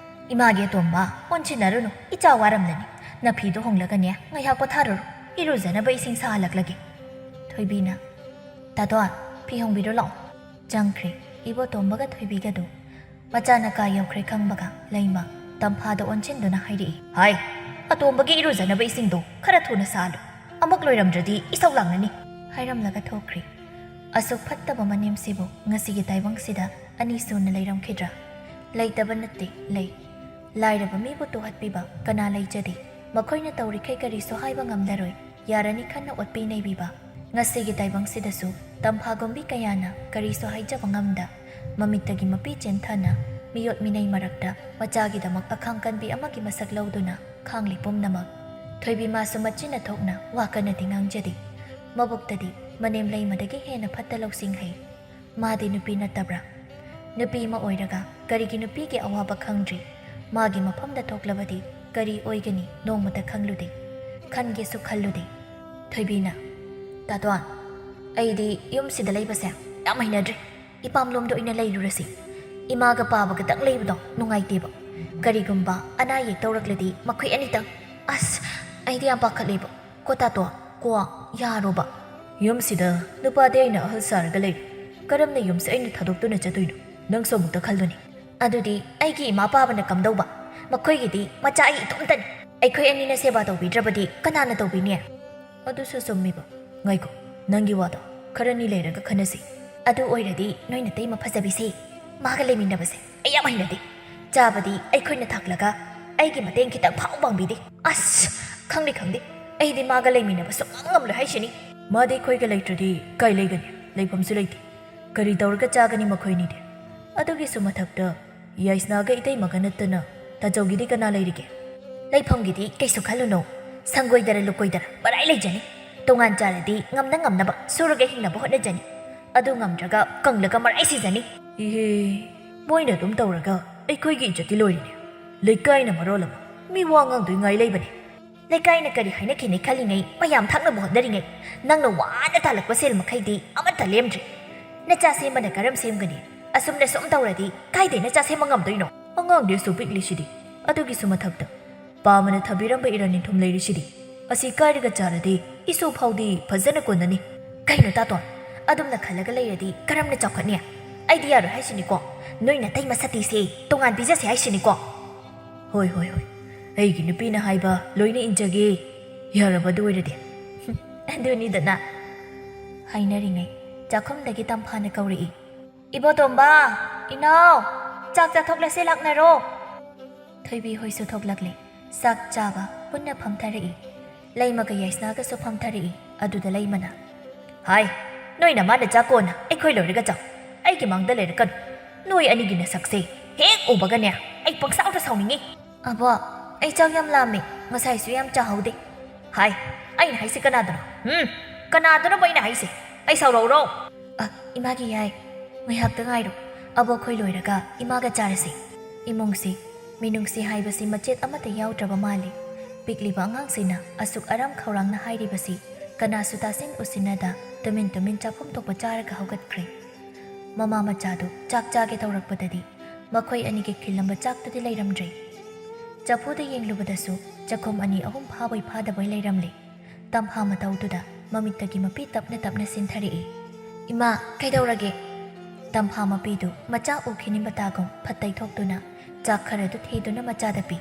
"ꯏꯃꯥꯒꯤ ꯑꯇꯣꯝꯕ, ꯑꯣꯟꯁꯤꯟꯅꯔꯨꯅꯨ, ꯏꯆꯥ ꯋꯥꯔꯝꯂꯅꯤ꯫ ꯅꯐꯤꯗꯣ ꯍꯣꯡꯂꯒꯅꯦ, ꯉꯥꯏꯍꯥꯛ ꯄꯣꯊꯥꯔꯨꯔꯣ꯫ ꯏꯔꯨꯖꯅꯕ ꯏꯁꯤꯡ ꯁꯥꯍꯜꯂꯛꯂꯒꯦ꯫" ꯊꯣꯏꯕꯤꯅ, "ꯇꯥꯇꯣꯟ, ꯐꯤ ꯍꯣꯡꯕꯤꯔꯣ ꯂꯥꯛꯑꯣ꯫" ꯆꯪꯈ꯭ꯔꯦ ꯏꯕꯣꯇꯣꯝꯕꯒ ꯊꯣꯏꯕꯤꯒꯗꯨ꯫ ꯃꯆꯥꯅ ꯀꯥ ꯌꯧꯈ꯭ꯔꯦ ꯈꯪꯕꯒ ꯂꯩꯃ ꯇꯝꯐꯥꯗ ꯑꯣꯟꯁꯤꯟꯗꯨꯅ ꯍꯥꯏꯔꯛꯏ, "ꯍꯥꯏ, ꯑꯇꯣꯝꯕꯒꯤ ꯏꯔꯨꯖꯅꯕ ꯏꯁꯤꯡꯗꯣ ꯈꯔ ꯊꯨꯅ ꯁꯥꯍꯜꯂꯨ꯫ ꯑꯃꯨꯛ ꯂꯣꯏꯔꯝꯗ꯭ꯔꯗꯤ ꯏꯁꯧ ꯂꯥꯡꯅꯅꯤ꯫" ꯍꯥꯏꯔꯝꯂꯒ ꯊꯣꯛꯈ꯭ꯔꯦ꯫ ꯑꯁꯨꯛ ꯐꯠꯇꯕ ꯃꯅꯦꯝꯁꯤꯕꯨ ꯉꯁꯤꯒꯤ ꯇꯥꯏꯕꯪꯁꯤꯗ ꯑꯅꯤ ꯁꯨꯅ ꯂꯩꯔꯝꯈꯤꯗ꯭ꯔꯥ? ꯂꯩꯇꯕ ꯅꯠꯇꯦ, ꯂꯩ꯫ ꯂꯥꯏꯔꯕ ꯃꯤꯕꯨ ꯇꯨꯍꯠꯄꯤꯕ ꯀꯅꯥ ꯂꯩꯖꯗꯦ? ꯃꯈꯣꯏꯅ ꯇꯧꯔꯤꯈꯩ ꯀꯔꯤꯁꯨ ꯍꯥꯏꯕ ꯉꯝꯂꯔꯣꯏ꯫ ꯌꯥꯔꯅꯤ ꯈꯟꯅ ꯑꯣꯠꯄꯤ ꯅꯩꯕꯤꯕ꯫ ꯉꯁꯤꯒꯤ ꯇꯥꯏꯕꯪꯁꯤꯗꯁꯨ ꯇꯝꯐꯥꯒꯨꯝꯕꯤ ꯀꯌꯥꯅ ꯀꯔꯤꯁꯨ ꯍꯥꯏꯖꯕ ꯉꯝꯗ, ꯃꯃꯤꯠꯇꯒꯤ ꯃꯄꯤ ꯆꯦꯟꯊꯅ, ꯃꯤꯑꯣꯠ ꯃꯤꯅꯩ ꯃꯔꯛꯇ ꯃꯆꯥꯒꯤꯗꯃꯛ ꯑꯈꯥꯡ ꯀꯟꯕꯤ ꯑꯃꯒꯤ ꯃꯁꯛ ꯂꯧꯗꯨꯅ ꯈꯥꯡꯂꯤ ꯄꯨꯝꯅꯃꯛ꯫ ꯊꯣꯏꯕꯤ ꯃꯥꯁꯨ ꯃꯆꯤꯟꯅ ꯊꯣꯛꯅ ꯋꯥ ꯀꯟꯅꯗꯤ ꯉꯥꯡꯖꯗꯦ꯫ ꯃꯕꯨꯛꯇꯗꯤ ꯃꯅꯦꯝ ꯂꯩꯃꯗꯒꯤ ꯍꯦꯟꯅ ꯐꯠꯇ ꯂꯧꯁꯤꯡ ꯍꯩ꯫ ꯃꯥꯗꯤ ꯅꯨꯄꯤ ꯅꯠꯇꯕ꯭ꯔꯥ? ꯅꯨꯄꯤ ꯑꯃ ꯑꯣꯏꯔꯒ ꯀꯔꯤꯒꯤ ꯅꯨꯄꯤꯒꯤ ꯑꯋꯥꯕ ꯈꯪꯗ꯭ꯔꯤ? ꯃꯥꯒꯤ ꯃꯐꯝꯗ ꯊꯣꯛꯂꯕꯗꯤ ꯀꯔꯤ ꯑꯣꯏꯒꯅꯤ ꯅꯣꯡꯃꯇ ꯈꯪꯂꯨꯗꯦ꯫ ꯈꯟꯒꯦꯁꯨ ꯈꯜꯂꯨꯗꯦ꯫ ꯊꯣꯏꯕꯤꯅ, "ꯇꯥꯇꯣꯟ, ꯑꯩꯗꯤ ꯌꯨꯝꯁꯤꯗ ꯂꯩꯕꯁꯦ ꯌꯥꯝ ꯍꯩꯅꯗ꯭ꯔꯦ꯫ ꯏꯄꯥꯝꯂꯣꯝꯗ ꯑꯣꯏꯅ ꯂꯩꯔꯨꯔꯁꯤ꯫ ꯏꯃꯥꯒ ꯄꯥꯕꯒꯗꯪ ꯂꯩꯕꯗꯣ ꯅꯨꯡꯉꯥꯏꯇꯦꯕ꯫ ꯀꯔꯤꯒꯨꯝꯕ ꯑꯅꯥ ꯑꯌꯦꯛ ꯇꯧꯔꯛꯂꯗꯤ ꯃꯈꯣꯏ ꯑꯅꯤꯇꯪ꯫ ꯑꯁ, ꯑꯩꯗꯤ ꯌꯥꯝ ꯄꯥꯈꯠꯂꯦꯕ꯫ ꯀꯣ ꯇꯥꯇꯣꯟ, ꯀꯣ, ꯌꯥꯔꯣꯕ꯫ ꯌꯨꯝꯁꯤꯗ ꯅꯨꯄꯥꯗꯤ ꯑꯩꯅ ꯑꯍꯜ ꯁꯥꯔꯒ ꯂꯩꯔꯦ꯫ ꯀꯔꯝꯅ ꯌꯨꯝꯁꯦ ꯑꯩꯅ ꯊꯥꯗꯣꯛꯇꯨꯅ ꯆꯠꯇꯣꯏꯅꯣ? ꯅꯪꯁꯨ ꯑꯃꯨꯛꯇ ꯈꯜꯂꯨꯅꯦ꯫" ꯑꯗꯨꯗꯤ ꯑꯩꯒꯤ ꯏꯃꯥ ꯄꯥꯕꯅ ꯀꯝꯗꯧꯕ? ꯃꯈꯣꯏꯒꯤꯗꯤ ꯃꯆꯥ ꯑꯩ ꯏꯇꯣꯝꯇꯅꯤ꯫ ꯑꯩꯈꯣꯏ ꯑꯅꯤꯅ ꯁꯦꯕꯥ ꯇꯧꯕꯤꯗ꯭ꯔꯕꯗꯤ ꯀꯅꯥꯅ ꯇꯧꯕꯤꯅꯤ? ꯑꯗꯨꯁꯨ ꯆꯨꯝꯃꯤꯕ꯫ ꯉꯥꯏꯈꯣ, ꯅꯪꯒꯤ ꯋꯥꯗꯣ ꯈꯔꯅꯤ ꯂꯩꯔꯒ ꯈꯟꯅꯁꯤ꯫ ꯑꯗꯨ ꯑꯣꯏꯔꯗꯤ ꯅꯣꯏ ꯅꯇꯩꯃ ꯐꯖꯕꯤꯁꯦ ꯃꯥꯒ ꯂꯩꯃꯤꯟꯅꯕꯁꯦ ꯑꯩ ꯌꯥꯝ ꯍꯩꯅꯗꯦ꯫ ꯆꯥꯕꯗꯤ ꯑꯩꯈꯣꯏꯅ ꯊꯥꯛꯂꯒ ꯑꯩꯒꯤ ꯃꯇꯦꯡ ꯈꯤꯇꯪ ꯐꯥꯎ ꯄꯥꯡꯕꯤꯗꯦ꯫ ꯑꯁ, ꯈꯪꯗꯦ ꯈꯪꯗꯦ, ꯑꯩꯗꯤ ꯃꯥꯒ ꯂꯩꯃꯤꯟꯅꯕ ꯁꯨꯡꯉꯝ ꯉꯝꯂꯣꯏ ꯍꯥꯏꯁꯤꯅꯤ꯫ ꯃꯥꯗꯤ ꯑꯩꯈꯣꯏꯒ ꯂꯩꯇ꯭ꯔꯗꯤ ꯀꯥꯏ ꯂꯩꯒꯅꯤ? ꯂꯩꯐꯝꯁꯨ ꯂꯩꯇꯦ꯫ ꯀꯔꯤ ꯇꯧꯔꯒ ꯆꯥꯒꯅꯤ ꯃꯈꯣꯏꯅꯤꯗꯤ? ꯑꯗꯨꯒꯤꯁꯨ ꯃꯊꯛꯇ ꯌꯥꯏꯁꯅꯥꯒ ꯏꯇꯩꯃꯒ ꯅꯠꯇꯅ ꯇꯥꯖꯧꯒꯤꯗꯤ ꯀꯅꯥ ꯂꯩꯔꯤꯒꯦ? ꯂꯩꯐꯝꯒꯤꯗꯤ ꯀꯩꯁꯨ ꯈꯜꯂꯨꯅꯨ꯫ ꯁꯪꯒꯣꯏꯗꯔ ꯂꯨꯀꯣꯏꯗꯔ ꯃꯔꯥꯏ ꯂꯩꯖꯅꯤ꯫ ꯇꯣꯉꯥꯟ ꯆꯥꯔꯗꯤ ꯉꯝꯅ ꯉꯝꯅꯕ ꯁꯨꯔꯒ ꯍꯤꯡꯅꯕ ꯍꯣꯠꯅꯖꯅꯤ꯫ ꯑꯗꯨ ꯉꯝꯗ꯭ꯔꯒ ꯀꯪꯂꯒ ꯃꯔꯥꯏ ꯁꯤꯖꯅꯤ꯫ ꯏꯍꯦ, ꯃꯣꯏꯅ ꯑꯗꯨꯝ ꯇꯧꯔꯒ ꯑꯩꯈꯣꯏꯒꯤ ꯏꯖꯠꯇꯤ ꯂꯣꯏꯔꯤꯅꯦ꯫ ꯂꯩꯀꯥꯏꯅ ꯃꯔꯣꯜ ꯑꯃ ꯃꯤ ꯋꯥ ꯉꯥꯡꯗꯣꯏ ꯉꯥꯏ ꯂꯩꯕꯅꯦ꯫ ꯂꯩꯀꯥꯏꯅ ꯀꯔꯤ ꯍꯥꯏꯅꯈꯤꯅꯤ ꯈꯜꯂꯤꯉꯩ, ꯃꯌꯥꯝ ꯊꯥꯛꯅꯕ ꯍꯣꯠꯅꯔꯤꯉꯩ, ꯅꯪꯅ ꯋꯥꯅ ꯇꯥꯜꯂꯛꯄ ꯁꯦꯜ ꯃꯈꯩꯗꯤ ꯑꯃꯠꯇ ꯂꯦꯝꯗ꯭ꯔꯦ꯫ ꯅꯆꯥ ꯁꯦꯝꯕꯅ ꯀꯔꯝ ꯁꯦꯝꯒꯅꯤ? ꯑꯁꯨꯝꯅ ꯁꯨꯝ ꯇꯧꯔꯗꯤ ꯀꯥꯏꯗꯩ ꯅꯆꯥ ꯁꯦꯝꯕ ꯉꯝꯗꯣꯏꯅꯣ? ꯑꯉꯥꯡꯗꯤ ꯑꯁꯨꯛ ꯄꯤꯛꯂꯤꯁꯤꯗꯤ꯫ ꯑꯗꯨꯒꯤꯁꯨ ꯃꯊꯛꯇ ꯄꯥꯃꯅ ꯊꯝꯕꯤꯔꯝꯕ ꯏꯔꯥ ꯅꯤꯡꯊꯨꯝ ꯂꯩꯔꯤꯁꯤꯗꯤ꯫ ꯑꯁꯤ ꯀꯥꯏꯔꯒ ꯆꯥꯔꯗꯤ ꯏꯁꯨ ꯐꯥꯎꯗꯤ ꯐꯖꯅ ꯀꯣꯟꯅꯅꯤ꯫ ꯀꯩꯅꯣ ꯇꯥꯇꯣꯟ, ꯑꯗꯨꯝꯅ ꯈꯜꯂꯒ ꯂꯩꯔꯗꯤ ꯀꯔꯝꯅ ꯆꯥꯎꯈꯠꯅꯤ? ꯑꯩꯗꯤ ꯌꯥꯔꯣꯏ ꯍꯥꯏꯁꯤꯅꯤꯀꯣ꯫ ꯅꯣꯏ ꯅꯇꯩꯃ ꯁꯇꯤꯁꯦ ꯇꯣꯉꯥꯟ ꯄꯤꯖꯁꯦ ꯍꯥꯏꯁꯤꯅꯤꯀꯣ꯫ ꯍꯣꯏ, ꯍꯣꯏ, ꯍꯣꯏ꯫ ꯑꯩꯒꯤ ꯅꯨꯄꯤꯅ ꯍꯥꯏꯕ ꯂꯣꯏꯅ ꯏꯟꯖꯒꯦ꯫ ꯌꯥꯔꯕ ꯑꯗꯨ ꯑꯣꯏꯔꯗꯤ? ꯑꯗꯨꯅꯤꯗꯅ꯫ ꯍꯥꯏꯅꯔꯤꯉꯩ ꯆꯥꯛꯈꯨꯝꯗꯒꯤ ꯇꯝꯐꯥꯅ ꯀꯧꯔꯛꯏ꯫ "ꯏꯕꯣꯇꯣꯝꯕ, ꯏꯅꯥꯎ, ꯆꯥꯛ ꯆꯥꯊꯣꯛꯂꯁꯦ, ꯂꯥꯛꯅꯔꯣ!" ꯊꯣꯏꯕꯤ ꯍꯣꯏꯁꯨ ꯊꯣꯛꯂꯛꯂꯦ꯫ ꯆꯥꯛ ꯆꯥꯕ ꯄꯨꯟꯅ ꯐꯝꯊꯔꯛꯏ꯫ ꯂꯩꯃꯒ ꯌꯥꯏꯁꯅꯥꯒꯁꯨ ꯐꯝꯊꯔꯛꯏ꯫ ꯑꯗꯨꯗ ꯂꯩꯃꯅ, "ꯍꯥꯏ, ꯅꯣꯏ ꯅꯃꯥꯅ ꯆꯥꯛ ꯀꯣꯟꯅ ꯑꯩꯈꯣꯏ ꯂꯣꯏꯔꯒ ꯆꯥꯎ꯫ ꯑꯩꯒꯤ ꯃꯥꯡꯗ ꯂꯩꯔꯛꯀꯅꯨ꯫ ꯅꯣꯏ ꯑꯅꯤꯒꯤ ꯅꯁꯛꯁꯦ ꯍꯦꯛ ꯎꯕꯒꯅꯦ ꯑꯩ ꯄꯪꯁꯥꯎꯗ ꯁꯥꯎꯅꯤꯡꯉꯤ꯫" "ꯑꯕꯣ, ꯑꯩ ꯆꯥꯛ ꯌꯥꯝ ꯂꯥꯝꯃꯦ, ꯉꯁꯥꯏꯁꯨ ꯌꯥꯝ ꯆꯥꯍꯧꯗꯦ꯫" "ꯍꯥꯏ, ꯑꯩꯅ ꯍꯥꯏꯁꯦ ꯀꯅꯥꯗꯅꯣ? ꯎꯝ? ꯀꯅꯥꯗꯅꯣꯕ ꯑꯩꯅ ꯍꯥꯏꯁꯦ? ꯑꯩ ꯁꯥꯎꯔꯛꯎꯔꯣ?" "ꯑ, ꯏꯃꯥꯒꯤ ꯌꯥꯏ, ꯉꯥꯏꯍꯥꯛꯇ ꯉꯥꯏꯔꯣ꯫ ꯑꯕꯣꯛ ꯑꯩꯈꯣꯏ ꯂꯣꯏꯔꯒ ꯏꯃꯥꯒ ꯆꯥꯔꯁꯤ꯫" ꯏꯃꯨꯡꯁꯤ ꯃꯤꯅꯨꯡꯁꯤ ꯍꯥꯏꯕꯁꯤ ꯃꯆꯦꯠ ꯑꯃꯠꯇ ꯌꯥꯎꯗ꯭ꯔꯕ ꯃꯥꯜꯂꯤ꯫ ꯄꯤꯛꯂꯤꯕ ꯑꯉꯥꯡꯁꯤꯅ ꯑꯁꯨꯛ ꯑꯔꯥꯝ ꯈꯧꯔꯥꯡꯅ ꯍꯥꯏꯔꯤꯕꯁꯤ ꯀꯅꯥꯁꯨ ꯇꯥꯁꯤꯟ ꯎꯁꯤꯟꯅꯗ ꯇꯨꯃꯤꯟ ꯇꯨꯃꯤꯟ ꯆꯥꯐꯝ ꯊꯣꯛꯄ ꯆꯥꯔꯒ ꯍꯧꯒꯠꯈ꯭ꯔꯦ꯫ ꯃꯃꯥ ꯃꯆꯥꯗꯨ ꯆꯥꯛ ꯆꯥꯒꯦ ꯇꯧꯔꯛꯄꯗꯗꯤ ꯃꯈꯣꯏ ꯑꯅꯤꯒꯤ ꯈꯤꯜꯂꯝꯕ ꯆꯥꯛꯇꯨꯗꯤ ꯂꯩꯔꯝꯗ꯭ꯔꯦ꯫ ꯆꯐꯨꯗ ꯌꯦꯡꯂꯨꯕꯗꯁꯨ ꯆꯈꯣꯝ ꯑꯅꯤ ꯑꯍꯨꯝ ꯐꯥꯕꯣꯏ ꯐꯥꯗꯕꯣꯏ ꯂꯩꯔꯝꯂꯦ꯫ ꯇꯝꯐꯥ ꯃꯇꯧꯗꯨꯗ ꯃꯃꯤꯠꯇꯒꯤ ꯃꯄꯤ ꯇꯞꯅ ꯇꯞꯅ ꯆꯤꯟꯊꯔꯛꯏ꯫ "ꯏꯃꯥ, ꯀꯩꯗꯧꯔꯒꯦ?" ꯇꯝꯐꯥ ꯃꯄꯤꯗꯨ ꯃꯆꯥ ꯎꯈꯤꯅꯤꯡꯕ ꯇꯥꯒꯨꯝ ꯐꯠ ꯇꯩꯊꯣꯛꯇꯨꯅ ꯆꯥꯛ ꯈꯔꯗꯨ ꯊꯤꯗꯨꯅ ꯃꯆꯥꯗ ꯄꯤ꯫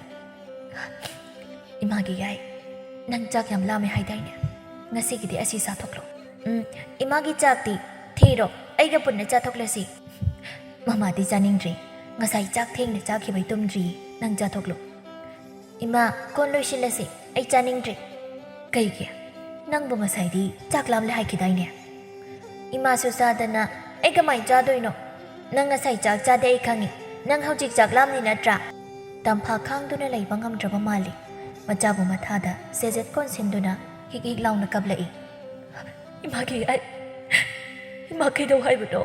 "ꯏꯃꯥꯒꯤ ꯌꯥꯏ, ꯅꯪ ꯆꯥꯛ ꯌꯥꯝ ꯂꯥꯝꯃꯦ ꯍꯥꯏꯗꯥꯏꯅꯦ? ꯉꯁꯤꯒꯤꯗꯤ ꯑꯁꯤ ꯆꯥꯊꯣꯛꯂꯣ꯫ ꯎꯝ, ꯏꯃꯥꯒꯤ ꯆꯥꯛꯇꯤ ꯊꯤꯔꯣ, ꯑꯩꯒ ꯄꯨꯟꯅ ꯆꯥꯊꯣꯛꯂꯁꯤ꯫" "ꯃꯃꯥꯗꯤ ꯆꯥꯅꯤꯡꯗ꯭ꯔꯤ, ꯉꯁꯥꯏ ꯆꯥꯛ ꯊꯦꯡꯅ ꯆꯥꯈꯤꯕꯩ ꯇꯨꯝꯗ꯭ꯔꯤ꯫ ꯅꯪ ꯆꯥꯊꯣꯛꯂꯣ꯫" "ꯏꯃꯥ, ꯀꯣꯟ ꯂꯣꯏꯁꯤꯜꯂꯁꯤ, ꯑꯩ ꯆꯥꯅꯤꯡꯗ꯭ꯔꯦ꯫" "ꯀꯩꯒꯤ? ꯅꯪꯕꯨ ꯉꯁꯥꯏꯗꯤ ꯆꯥꯛ ꯂꯥꯝꯂꯦ ꯍꯥꯏꯈꯤꯗꯥꯏꯅꯦ?" "ꯏꯃꯥꯁꯨ ꯆꯥꯗꯅ ꯑꯩ ꯀꯃꯥꯏꯅ ꯆꯥꯗꯣꯏꯅꯣ? ꯅꯪ ꯉꯁꯥꯏ ꯆꯥꯛ ꯆꯥꯗꯦ ꯑꯩ ꯈꯪꯉꯤ꯫ ꯅꯪ ꯍꯧꯖꯤꯛ ꯆꯥꯛ ꯂꯥꯝꯅꯤ ꯅꯠꯇ꯭ꯔꯥ?" ꯇꯝꯐꯥ ꯈꯥꯡꯗꯨꯅ ꯂꯩꯕ ꯉꯝꯗ꯭ꯔꯕ ꯃꯥꯜꯂꯤ꯫ ꯃꯆꯥꯕꯨ ꯃꯊꯥꯗ ꯁꯦꯖꯦꯠ ꯀꯣꯟꯁꯤꯟꯗꯨꯅ ꯍꯤꯛ ꯍꯤꯛ ꯂꯥꯎꯅ ꯀꯞꯂꯛꯏ꯫ "ꯏꯃꯥꯒꯤ ꯑꯩ, ꯏꯃꯥ ꯀꯩꯗꯧ ꯍꯥꯏꯕꯅꯣ?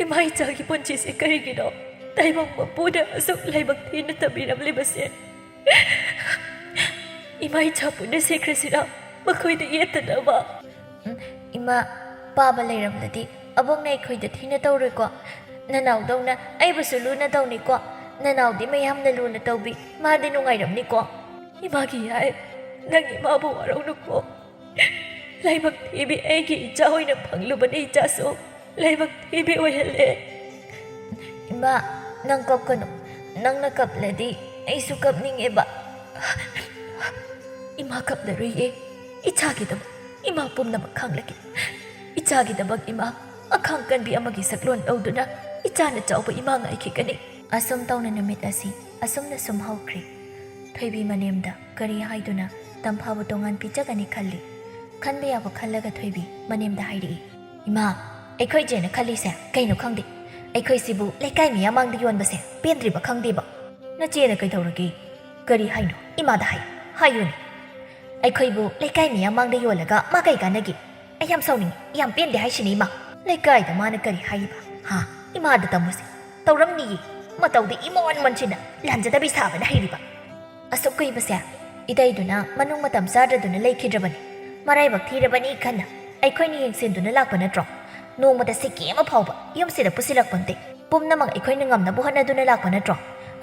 ꯏꯃꯥ ꯏꯆꯥꯒꯤ ꯄꯨꯟꯁꯤꯁꯦ ꯀꯔꯤꯒꯤꯅꯣ? ꯇꯥꯏꯕꯪ ꯃꯄꯨꯅ ꯑꯁꯨꯛ ꯂꯥꯏꯕꯛ ꯊꯤꯅ ꯇꯝꯕꯤꯔꯝꯂꯤꯕꯁꯦ꯫ ꯏꯃꯥ ꯏꯆꯥ ꯄꯨꯟꯅ ꯁꯤꯈ꯭ꯔꯁꯤꯔꯥ ꯃꯈꯣꯏꯗ ꯌꯦꯠꯇꯅꯕ?" "ꯎꯝ, ꯏꯃꯥ, ꯄꯥꯕ ꯂꯩꯔꯝꯂꯗꯤ ꯑꯕꯣꯛꯅ ꯑꯩꯈꯣꯏꯗ ꯊꯤꯅ ꯇꯧꯔꯣꯏꯀꯣ? ꯅꯅꯥꯎꯗꯧꯅ ꯑꯩꯕꯨꯁꯨ ꯂꯨꯅ ꯇꯧꯅꯤꯀꯣ? ꯅꯅꯥꯎꯗꯤ ꯃꯌꯥꯝꯅ ꯂꯨꯅ ꯇꯧꯕꯤ, ꯃꯥꯗꯤ ꯅꯨꯡꯉꯥꯏꯔꯝꯅꯤꯀꯣ?" "ꯏꯃꯥꯒꯤ ꯌꯥꯏ, ꯅꯪ ꯏꯃꯥꯕꯨ ꯋꯥꯔꯧꯅꯨꯀꯣ꯫ ꯂꯥꯏꯕꯛ ꯊꯤꯕꯤ ꯑꯩꯒꯤ ꯏꯆꯥ ꯑꯣꯏꯅ ꯐꯪꯂꯨꯕꯅꯤ, ꯏꯆꯥꯁꯨ ꯂꯥꯏꯕꯛ ꯊꯤꯕꯤ ꯑꯣꯏꯍꯜꯂꯦ꯫" "ꯏꯃꯥ, ꯅꯪ ꯀꯞꯀꯅꯨ꯫ ꯅꯪꯅ ꯀꯞꯂꯗꯤ ꯑꯩꯁꯨ ꯀꯞꯅꯤꯡꯉꯦꯕ꯫" "ꯏꯃꯥ ꯀꯞꯂꯔꯣꯏꯌꯦ꯫ ꯏꯆꯥꯒꯤꯗꯃꯛ ꯏꯃꯥ ꯄꯨꯝꯅꯃꯛ ꯈꯥꯡꯂꯒꯦ꯫ ꯏꯆꯥꯒꯤꯗꯃꯛ ꯏꯃꯥ ꯑꯈꯥꯡ ꯀꯟꯕꯤ ꯑꯃꯒꯤ ꯁꯛꯂꯣꯟ ꯂꯧꯗꯨꯅ ꯏꯆꯥꯅ ꯆꯥꯎꯕ ꯏꯃꯥ ꯉꯥꯏꯈꯤꯒꯅꯤ꯫" ꯑꯁꯨꯝ ꯇꯧꯅ ꯅꯨꯃꯤꯠ ꯑꯁꯤ ꯑꯁꯨꯝꯅ ꯁꯨꯝ ꯍꯧꯈ꯭ꯔꯦ꯫ ꯊꯣꯏꯕꯤ ꯃꯅꯦꯝꯗ ꯀꯔꯤ ꯍꯥꯏꯗꯨꯅ ꯇꯝꯐꯥꯕꯨ ꯇꯣꯉꯥꯟ ꯄꯤꯖꯒꯅꯤ ꯈꯜꯂꯤ꯫ ꯈꯟꯕ ꯌꯥꯕ ꯈꯜꯂꯒ ꯊꯣꯏꯕꯤ ꯃꯅꯦꯝꯗ ꯍꯥꯏꯔꯛꯏ꯫ "ꯏꯃꯥ, ꯑꯩꯈꯣꯏ ꯏꯆꯦꯅ ꯈꯜꯂꯤꯁꯦ ꯀꯩꯅꯣ ꯈꯪꯗꯦ꯫ ꯑꯩꯈꯣꯏꯁꯤꯕꯨ ꯂꯩꯀꯥꯏ ꯃꯤꯌꯥꯝ ꯃꯥꯡꯗ ꯌꯣꯟꯕꯁꯦ ꯄꯦꯟꯗ꯭ꯔꯤꯕ ꯈꯪꯗꯦꯕ꯫" "ꯅꯆꯦꯅ ꯀꯩꯗꯧꯔꯒꯦ? ꯀꯔꯤ ꯍꯥꯏꯅꯣ? ꯏꯃꯥꯗ ꯍꯥꯏ, ꯍꯥꯏꯌꯨꯅꯦ꯫ ꯑꯩꯈꯣꯏꯕꯨ ꯂꯩꯀꯥꯏ ꯃꯤꯌꯥꯝ ꯃꯥꯡꯗ ꯌꯣꯜꯂꯒ ꯃꯥ ꯀꯩ ꯀꯥꯟꯅꯒꯦ? ꯑꯩ ꯌꯥꯝ ꯁꯥꯎꯅꯤꯡꯉꯤ, ꯌꯥꯝ ꯄꯦꯟꯗꯦ ꯍꯥꯏꯁꯤꯅꯤ ꯏꯃꯥ꯫ ꯂꯩꯀꯥꯏꯗ ꯃꯥꯅ ꯀꯔꯤ ꯍꯥꯏꯔꯤꯕ? ꯍꯥ? ꯏꯃꯥꯗ ꯇꯝꯃꯨꯁꯦ꯫ ꯇꯧꯔꯝꯅꯤꯌꯦ꯫ ꯃꯇꯧꯗꯤ ꯏꯃꯣꯟ ꯃꯣꯟꯁꯤꯟꯅ ꯂꯥꯟꯖꯗꯕꯤ ꯁꯥꯕꯅ ꯍꯩꯔꯤꯕ꯫ ꯑꯁꯨꯛ ꯀꯨꯏꯕꯁꯦ ꯏꯇꯩꯗꯨꯅ ꯃꯅꯨꯡ ꯃꯇꯝ ꯆꯥꯗ꯭ꯔꯗꯨꯅ ꯂꯩꯈꯤꯗ꯭ꯔꯕꯅꯤ꯫ ꯃꯔꯥꯏꯕꯛ ꯊꯤꯔꯕꯅꯤ ꯈꯟꯅ ꯑꯩꯈꯣꯏꯅ ꯌꯦꯡꯁꯤꯟꯗꯨꯅ ꯂꯥꯛꯄ ꯅꯠꯇ꯭ꯔꯣ? ꯅꯣꯡꯃꯇ ꯁꯤꯀꯤ ꯑꯃ ꯐꯥꯎꯕ ꯌꯨꯝꯁꯤꯗ ꯄꯨꯁꯤꯜꯂꯛꯄ ꯅꯠꯇꯦ꯫ ꯄꯨꯝꯅꯃꯛ ꯑꯩꯈꯣꯏꯅ ꯉꯝꯅꯕ ꯍꯣꯠꯅꯗꯨꯅ ꯂꯥꯛꯄ ꯅꯠꯇ꯭ꯔꯣ?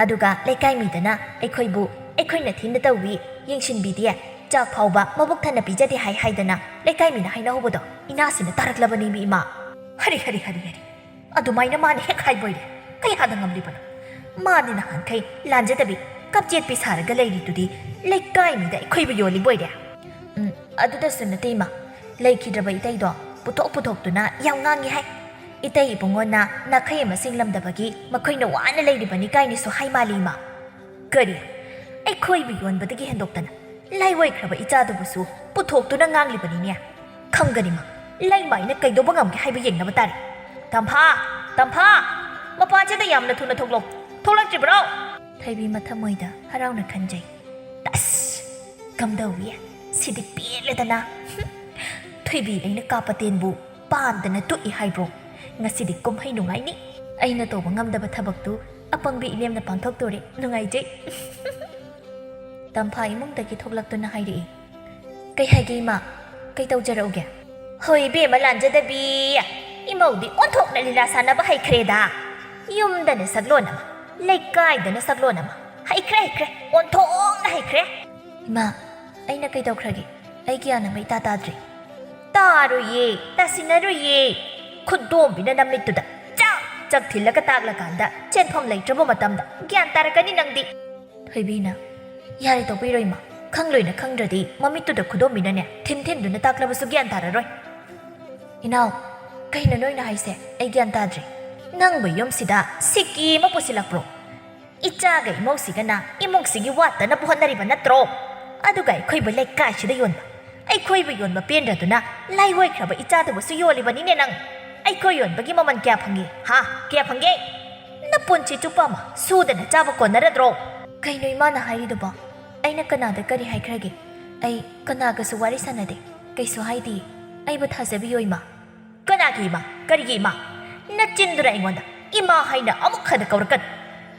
ꯑꯗꯨꯒ ꯂꯩꯀꯥꯏ ꯃꯤꯗꯅ ꯑꯩꯈꯣꯏꯕꯨ ꯑꯩꯈꯣꯏꯅ ꯊꯤꯅ ꯇꯧꯏ, ꯌꯦꯡꯁꯤꯟꯕꯤꯗꯦ, ꯆꯥꯛ ꯐꯥꯎꯕ ꯃꯕꯨꯛ ꯊꯟꯅ ꯄꯤꯖꯗꯦ ꯍꯥꯏ ꯍꯥꯏꯗꯅ ꯂꯩꯀꯥꯏ ꯃꯤꯅ ꯍꯥꯏꯅꯍꯧꯕꯗꯣ ꯏꯅꯥꯁꯤꯅ ꯇꯥꯔꯛꯂꯕꯅꯤ ꯃꯤ ꯏꯃꯥ꯫ ꯍꯔꯤ ꯍꯔꯤ ꯍꯔꯤ ꯍꯔꯤ꯫ ꯑꯗꯨꯃꯥꯏꯅ ꯃꯥꯅ ꯍꯦꯛ ꯍꯥꯏꯕꯣꯏꯔꯦ꯫ ꯀꯌꯥꯗ ꯉꯝꯂꯤꯕꯅꯣ? ꯃꯥꯗꯤ ꯅꯍꯥꯟꯈꯩ ꯂꯥꯟꯖꯗꯕꯤ ꯀꯞꯆꯦꯠꯄꯤ ꯁꯥꯔꯒ ꯂꯩꯔꯤꯗꯨꯗꯤ ꯂꯩꯀꯥꯏ ꯃꯤꯗ ꯑꯩꯈꯣꯏꯕꯨ ꯌꯣꯜꯂꯤꯕꯣꯏꯔꯦ꯫ ꯎꯝ, ꯑꯗꯨꯗꯁꯨ ꯅꯠꯇꯦ ꯏꯃꯥ, ꯂꯩꯈꯤꯗ꯭ꯔꯕ ꯏꯇꯩꯗꯣ ꯄꯨꯊꯣꯛ ꯄꯨꯊꯣꯛꯇꯨꯅ ꯌꯥꯝ ꯉꯥꯡꯉꯤ ꯍꯥꯏ꯫ ꯏꯇꯩ ꯏꯕꯨꯡꯉꯣꯅ ꯅꯥꯈꯩ ꯑꯃ ꯁꯤꯡꯂꯝꯗꯕꯒꯤ ꯃꯈꯣꯏꯅ ꯋꯥꯅ ꯂꯩꯔꯤꯕꯅꯤ ꯀꯥꯏꯅꯁꯨ ꯍꯥꯏ ꯃꯥꯜꯂꯤ ꯏꯃꯥ꯫ ꯀꯔꯤ? ꯑꯩꯈꯣꯏꯕꯨ ꯌꯣꯟꯕꯗꯒꯤ ꯍꯦꯟꯗꯣꯛꯇꯅ ꯂꯥꯏꯋꯥꯏꯈ꯭ꯔꯕ ꯏꯆꯥꯗꯨꯕꯨꯁꯨ ꯄꯨꯊꯣꯛꯇꯨꯅ ꯉꯥꯡꯂꯤꯕꯅꯤꯅꯦ꯫ ꯈꯪꯒꯅꯤꯃ, ꯂꯩꯃꯥꯏꯅ ꯀꯩꯗꯧꯕ ꯉꯝꯒꯦ ꯍꯥꯏꯕ ꯌꯦꯡꯅꯕ ꯇꯥꯔꯦ꯫ ꯇꯝꯐꯥ! ꯇꯝꯐꯥ! ꯃꯄꯥꯟꯁꯤꯗ ꯌꯥꯝꯅ ꯊꯨꯅ ꯊꯣꯛꯂꯛꯎ꯫ ꯊꯣꯛꯂꯛꯇ꯭ꯔꯤꯕ꯭ꯔꯣ? ꯊꯣꯏꯕꯤ ꯃꯊꯃꯣꯏꯗ ꯍꯔꯥꯎꯅ ꯈꯟꯖꯩ꯫ ꯑꯁ! ꯀꯝꯗꯧꯏ? ꯁꯤꯗꯤ ꯄꯦꯜꯂꯦꯗꯅ꯫ ꯊꯣꯏꯕꯤ, ꯑꯩꯅ ꯀꯥꯞꯄ ꯇꯦꯟꯕꯨ ꯄꯥꯟꯗꯅ ꯇꯣꯛꯏ ꯍꯥꯏꯕ꯭ꯔꯣ? ꯉꯁꯤꯗꯤ ꯀꯨꯝꯍꯩ ꯅꯨꯡꯉꯥꯏꯅꯤ꯫ ꯑꯩꯅ ꯇꯧꯕ ꯉꯝꯗꯕ ꯊꯕꯛꯇꯨ ꯑꯄꯪꯕꯤ ꯏꯅꯦꯝꯅ ꯄꯥꯡꯊꯣꯛꯇꯣꯔꯦ꯫ ꯅꯨꯡꯉꯥꯏꯖꯩ꯫ ꯇꯝꯐꯥ ꯏꯃꯨꯡꯗꯒꯤ ꯊꯣꯛꯂꯛꯇꯨꯅ ꯍꯥꯏꯔꯛꯏ꯫ ꯀꯩ ꯍꯥꯏꯒꯦ ꯏꯃꯥ? ꯀꯩ ꯇꯧꯖꯔꯛꯎꯒꯦ? ꯍꯣꯏ ꯏꯕꯦꯝꯃ ꯂꯥꯟꯖꯗꯕꯤ, ꯏꯃꯧꯗꯤ ꯑꯣꯟꯊꯣꯛꯅ ꯂꯤꯂꯥ ꯁꯥꯟꯅꯕ ꯍꯩꯈ꯭ꯔꯦꯗ꯫ ꯌꯨꯝꯗꯅ ꯁꯛꯂꯣꯟ ꯑꯃ, ꯂꯩꯀꯥꯏꯗꯅ ꯁꯛꯂꯣꯟ ꯑꯃ꯫ ꯍꯩꯈ꯭ꯔꯦ, ꯍꯩꯈ꯭ꯔꯦ, ꯑꯣꯟꯊꯣꯛꯅ ꯍꯩꯈ꯭ꯔꯦ꯫ ꯏꯃꯥ, ꯑꯩꯅ ꯀꯩ ꯇꯧꯈ꯭ꯔꯒꯦ? ꯑꯩ ꯒ꯭ꯌꯥꯟ ꯑꯃ ꯏꯇꯥ ꯇꯥꯗ꯭ꯔꯦ꯫ ꯇꯥꯔꯣꯏꯌꯦ, ꯇꯥꯁꯤꯟꯅꯔꯣꯏꯌꯦ꯫ ꯈꯨꯗꯣꯝꯕꯤꯅ ꯅꯃꯤꯠꯇꯨꯗ ꯆꯥꯛ ꯆꯥꯛ ꯊꯤꯜꯂꯒ ꯇꯥꯛꯂꯀꯥꯟꯗ ꯆꯦꯟꯐꯝ ꯂꯩꯇ꯭ꯔꯕ ꯃꯇꯝꯗ ꯒ꯭ꯌꯥꯟ ꯇꯥꯔꯛꯀꯅꯤ ꯅꯪꯗꯤ꯫ ꯊꯣꯏꯕꯤꯅ, ꯌꯥꯔꯦ ꯇꯣꯛꯄꯤꯔꯣ ꯏꯃꯥ, ꯈꯪꯂꯣꯏꯅ ꯈꯪꯗ꯭ꯔꯗꯤ ꯃꯃꯤꯠꯇꯨꯗ ꯈꯨꯗꯣꯝꯕꯤꯅꯅꯦ ꯊꯤꯟ ꯊꯤꯟꯗꯨꯅ ꯇꯥꯛꯂꯕꯁꯨ ꯒ꯭ꯌꯥꯟ ꯇꯥꯔꯔꯣꯏ꯫ ꯏꯅꯥꯎ, ꯀꯩꯅꯣ ꯅꯣꯏꯅ ꯍꯥꯏꯁꯦ? ꯑꯩ ꯒ꯭ꯌꯥꯟ ꯇꯥꯗ꯭ꯔꯦ꯫ ꯅꯪꯕꯨ ꯌꯨꯝꯁꯤꯗ ꯁꯤꯀꯤ ꯑꯃ ꯄꯨꯁꯤꯜꯂꯛꯄ꯭ꯔꯣ? ꯏꯆꯥꯒ ꯏꯃꯧꯁꯤꯒꯅ ꯏꯃꯨꯡꯁꯤꯒꯤ ꯋꯥꯠꯇꯅꯕ ꯍꯣꯠꯅꯔꯤꯕ ꯅꯠꯇ꯭ꯔꯣ? ꯑꯗꯨꯒ ꯑꯩꯈꯣꯏꯕꯨ ꯂꯩꯀꯥꯏꯁꯤꯗ ꯌꯣꯟꯕ, ꯑꯩꯈꯣꯏꯕꯨ ꯌꯣꯟꯕ ꯄꯦꯟꯗ꯭ꯔꯗꯨꯅ ꯂꯥꯏꯋꯥꯏꯈ꯭ꯔꯕ ꯏꯆꯥꯗꯨꯕꯨꯁꯨ ꯌꯣꯜꯂꯤꯕꯅꯤꯅꯦ ꯅꯪ꯫ ꯑꯩꯈꯣꯏ ꯌꯣꯟꯕꯒꯤ ꯃꯃꯜ ꯀꯌꯥ ꯐꯪꯉꯤ? ꯍꯥ? ꯀꯌꯥ ꯐꯪꯒꯦ? ꯅꯄꯨꯟꯁꯤ ꯆꯨꯞꯄ ꯑꯃ ꯁꯨꯗꯅ ꯆꯥꯕ ꯀꯣꯟꯅꯔꯗ꯭ꯔꯣ? ꯀꯩꯅꯣ ꯏꯃꯥꯅ ꯍꯥꯏꯔꯤꯗꯨꯕꯣ? ꯑꯩꯅ ꯀꯅꯥꯗ ꯀꯔꯤ ꯍꯥꯏꯈ꯭ꯔꯒꯦ? ꯑꯩ ꯀꯅꯥꯒꯁꯨ ꯋꯥꯔꯤ ꯁꯥꯟꯅꯗꯦ꯫ ꯀꯩꯁꯨ ꯍꯥꯏꯗꯤꯌꯦ꯫ ꯑꯩꯕꯨ ꯊꯥꯖꯕꯤꯌꯣ ꯏꯃꯥ꯫ ꯀꯅꯥꯒꯤ ꯏꯃꯥ? ꯀꯔꯤꯒꯤ ꯏꯃꯥ? ꯅꯆꯤꯟꯗꯨꯅ ꯑꯩꯉꯣꯟꯗ ꯏꯃꯥ ꯍꯥꯏꯅ ꯑꯃꯨꯛ ꯍꯟꯅ ꯀꯧꯔꯛꯀꯅꯨ꯫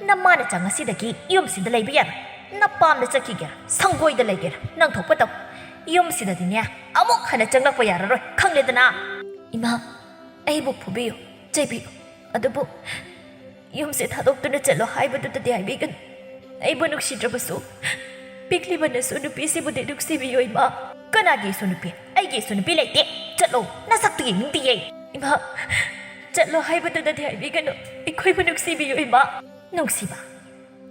ꯅꯃꯥ ꯅꯆꯥ ꯉꯁꯤꯗꯒꯤ ꯌꯨꯝꯁꯤꯗ ꯂꯩꯕ ꯌꯥꯔꯣꯏ꯫ ꯅꯄꯥꯝꯗ ꯆꯠꯈꯤꯒꯦꯔꯥ, ꯁꯪꯒꯣꯏꯗ ꯂꯩꯒꯦꯔꯥ, ꯅꯪ ꯊꯣꯛꯄ ꯇꯧ꯫ ꯌꯨꯝꯁꯤꯗꯗꯤꯅꯦ ꯑꯃꯨꯛ ꯍꯟꯅ ꯆꯪꯂꯛꯄ ꯌꯥꯔꯔꯣꯏ, ꯈꯪꯂꯦꯗꯅ? ꯏꯃꯥ, ꯑꯩꯕꯨ ꯐꯨꯕꯤꯌꯨ, ꯆꯩꯕꯤꯌꯨ, ꯑꯗꯨꯕꯨ ꯌꯨꯝꯁꯦ ꯊꯥꯗꯣꯛꯇꯨꯅ ꯆꯠꯂꯣ ꯍꯥꯏꯕꯗꯨꯗꯗꯤ ꯍꯥꯏꯕꯤꯒꯅꯨ꯫ ꯑꯩꯕꯨ ꯅꯨꯡꯁꯤꯗ꯭ꯔꯕꯁꯨ ꯄꯤꯛꯂꯤꯕ ꯅꯁꯨ ꯅꯨꯄꯤꯁꯤꯕꯨꯗꯤ ꯅꯨꯡꯁꯤꯕꯤꯌꯨ ꯏꯃꯥ꯫ ꯀꯅꯥꯒꯤ ꯏꯁꯨ ꯅꯨꯄꯤ? ꯑꯩꯒꯤ ꯏꯁꯨ ꯅꯨꯄꯤ ꯂꯩꯇꯦ꯫ ꯆꯠꯂꯣ, ꯅꯁꯛꯇꯨ ꯌꯦꯡꯅꯤꯡꯗꯤꯌꯦ꯫ ꯏꯃꯥ, ꯆꯠꯂꯣ ꯍꯥꯏꯕꯗꯨꯗꯗꯤ ꯍꯥꯏꯕꯤꯒꯅꯨ꯫ ꯑꯩꯈꯣꯏꯕꯨ ꯅꯨꯡꯁꯤꯕꯤꯌꯨ, ꯏꯃꯥ꯫ ꯅꯨꯡꯁꯤꯕ,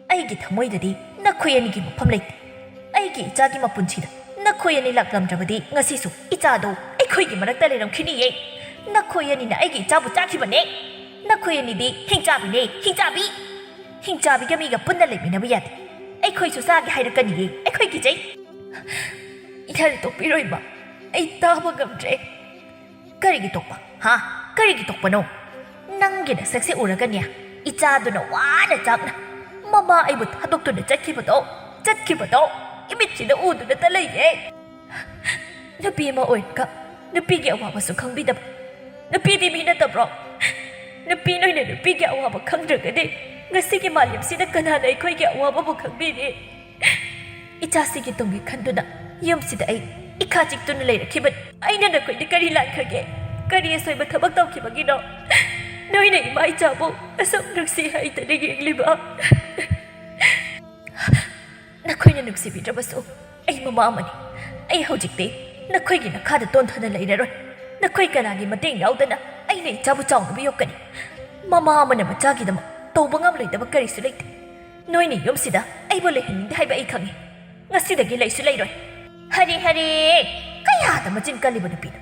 ꯑꯩꯒꯤ ꯊꯃꯣꯏꯗꯗꯤ ꯅꯈꯣꯏ ꯑꯅꯤꯒꯤ ꯃꯐꯝ ꯂꯩꯇꯦ꯫ ꯑꯩꯒꯤ ꯏꯆꯥꯒꯤ ꯃꯄꯨꯟꯁꯤꯗ ꯅꯈꯣꯏ ꯑꯅꯤ ꯂꯥꯛꯂꯝꯗ꯭ꯔꯕꯗꯤ ꯉꯁꯤꯁꯨ ꯏꯆꯥꯗꯣ ꯑꯩꯈꯣꯏꯒꯤ ꯃꯔꯛꯇ ꯂꯩꯔꯝꯈꯤꯅꯤꯌꯦ꯫ ꯅꯈꯣꯏ ꯑꯅꯤꯅ ꯑꯩꯒꯤ ꯏꯆꯥꯕꯨ ꯆꯥꯈꯤꯕꯅꯦ꯫ ꯅꯈꯣꯏ ꯑꯅꯤꯗꯤ ꯍꯤꯡꯆꯥꯕꯤꯅꯦ, ꯍꯤꯡꯆꯥꯕꯤ꯫ ꯍꯤꯡꯆꯥꯕꯤꯒ ꯃꯤꯒ ꯄꯨꯟꯅ ꯂꯩꯃꯤꯟꯅꯕ ꯌꯥꯗꯦ꯫ ꯑꯩꯈꯣꯏꯁꯨ ꯆꯥꯒꯦ ꯍꯥꯏꯔꯛꯀꯅꯤꯌꯦ, ꯑꯩꯈꯣꯏ ꯀꯤꯖꯩ꯫ ꯏꯊꯜ ꯇꯣꯛꯄꯤꯔꯣ, ꯏꯃꯥ꯫ ꯑꯩ ꯇꯥꯕ ꯉꯝꯗ꯭ꯔꯦ꯫ ꯀꯔꯤꯒꯤ ꯇꯣꯛꯄ? ꯍꯥ? ꯀꯔꯤꯒꯤ ꯇꯣꯛꯄꯅꯣ? ꯅꯪꯒꯤ ꯅꯁꯛꯁꯦ ꯎꯔꯒꯅꯦ, ꯏꯆꯥꯗꯨꯅ ꯋꯥꯅ ꯆꯥꯛꯅ ꯃꯃꯥ ꯑꯩꯕꯨ ꯊꯥꯗꯣꯛꯇꯨꯅ ꯆꯠꯈꯤꯕꯗꯣ, ꯆꯠꯈꯤꯕꯗꯣ ꯏꯃꯤꯠꯁꯤꯗ ꯎꯗꯨꯅꯇ ꯂꯩꯌꯦ꯫ ꯅꯨꯄꯤ ꯑꯃ ꯑꯣꯏꯔꯒ ꯅꯨꯄꯤꯒꯤ ꯑꯋꯥꯕꯁꯨ ꯈꯪꯕꯤꯗꯕ꯫ ꯅꯨꯄꯤꯗꯤ ꯃꯤ ꯅꯠꯇꯕ꯭ꯔꯣ? ꯅꯨꯄꯤ ꯅꯣꯏꯅ ꯅꯨꯄꯤꯒꯤ ꯑꯋꯥꯕ ꯈꯪꯗ꯭ꯔꯒꯗꯤ ꯉꯁꯤꯒꯤ ꯃꯥꯂꯦꯝꯁꯤꯗ ꯀꯅꯥꯅ ꯑꯩꯈꯣꯏꯒꯤ ꯑꯋꯥꯕꯕꯨ ꯈꯪꯕꯤꯅꯤ? ꯏꯆꯥꯁꯤꯒꯤ ꯇꯨꯡꯒꯤ ꯈꯟꯗꯨꯅ ꯌꯨꯝꯁꯤꯗ ꯑꯩ ꯏꯈꯥ ꯆꯤꯛꯇꯨꯅ ꯂꯩꯔꯛꯈꯤꯕꯅꯤ꯫ ꯑꯩꯅ ꯅꯈꯣꯏꯗ ꯀꯔꯤ ꯂꯥꯟꯈ꯭ꯔꯒꯦ? ꯀꯔꯤ ꯑꯁꯣꯏꯕ ꯊꯕꯛ ꯇꯧꯈꯤꯕꯒꯤꯅꯣ? ꯅꯣꯏꯅ ꯏꯃꯥ ꯏꯆꯥꯕꯨ ꯑꯁꯨꯛ ꯅꯨꯡꯁꯤ ꯍꯩꯇꯅ ꯌꯦꯡꯂꯤꯕ? ꯅꯈꯣꯏꯅ ꯅꯨꯡꯁꯤꯕꯤꯗ꯭ꯔꯕꯁꯨ ꯑꯩ ꯃꯃꯥ ꯑꯃꯅꯤ꯫ ꯑꯩ ꯍꯧꯖꯤꯛꯇꯤ ꯅꯈꯣꯏꯒꯤ ꯅꯈꯥꯗ ꯇꯣꯟꯊꯅ ꯂꯩꯔꯔꯣꯏ꯫ ꯅꯈꯣꯏ ꯀꯅꯥꯒꯤ ꯃꯇꯦꯡ ꯌꯥꯎꯗꯅ ꯑꯩꯅ ꯏꯆꯥꯕꯨ ꯆꯥꯎꯅꯕ ꯌꯣꯛꯀꯅꯤ? ꯃꯃꯥ ꯑꯃꯅ ꯃꯆꯥꯒꯤꯗꯃꯛ ꯇꯧꯕ ꯉꯝꯂꯣꯏꯗꯕ ꯀꯔꯤꯁꯨ ꯂꯩꯇꯦ꯫ ꯅꯣꯏꯅ ꯌꯨꯝꯁꯤꯗ ꯑꯩꯕꯨ ꯂꯩꯍꯟꯅꯤꯡꯗꯦ ꯍꯥꯏꯕ ꯑꯩ ꯈꯪꯏ꯫ ꯉꯁꯤꯗꯒꯤ ꯂꯩꯁꯨ ꯂꯩꯔꯣꯏ꯫ ꯍꯔꯦ ꯍꯔꯦ! ꯀꯌꯥꯗ ꯃꯆꯤꯟ ꯀꯜꯂꯤꯕ ꯅꯨꯄꯤꯅꯣ!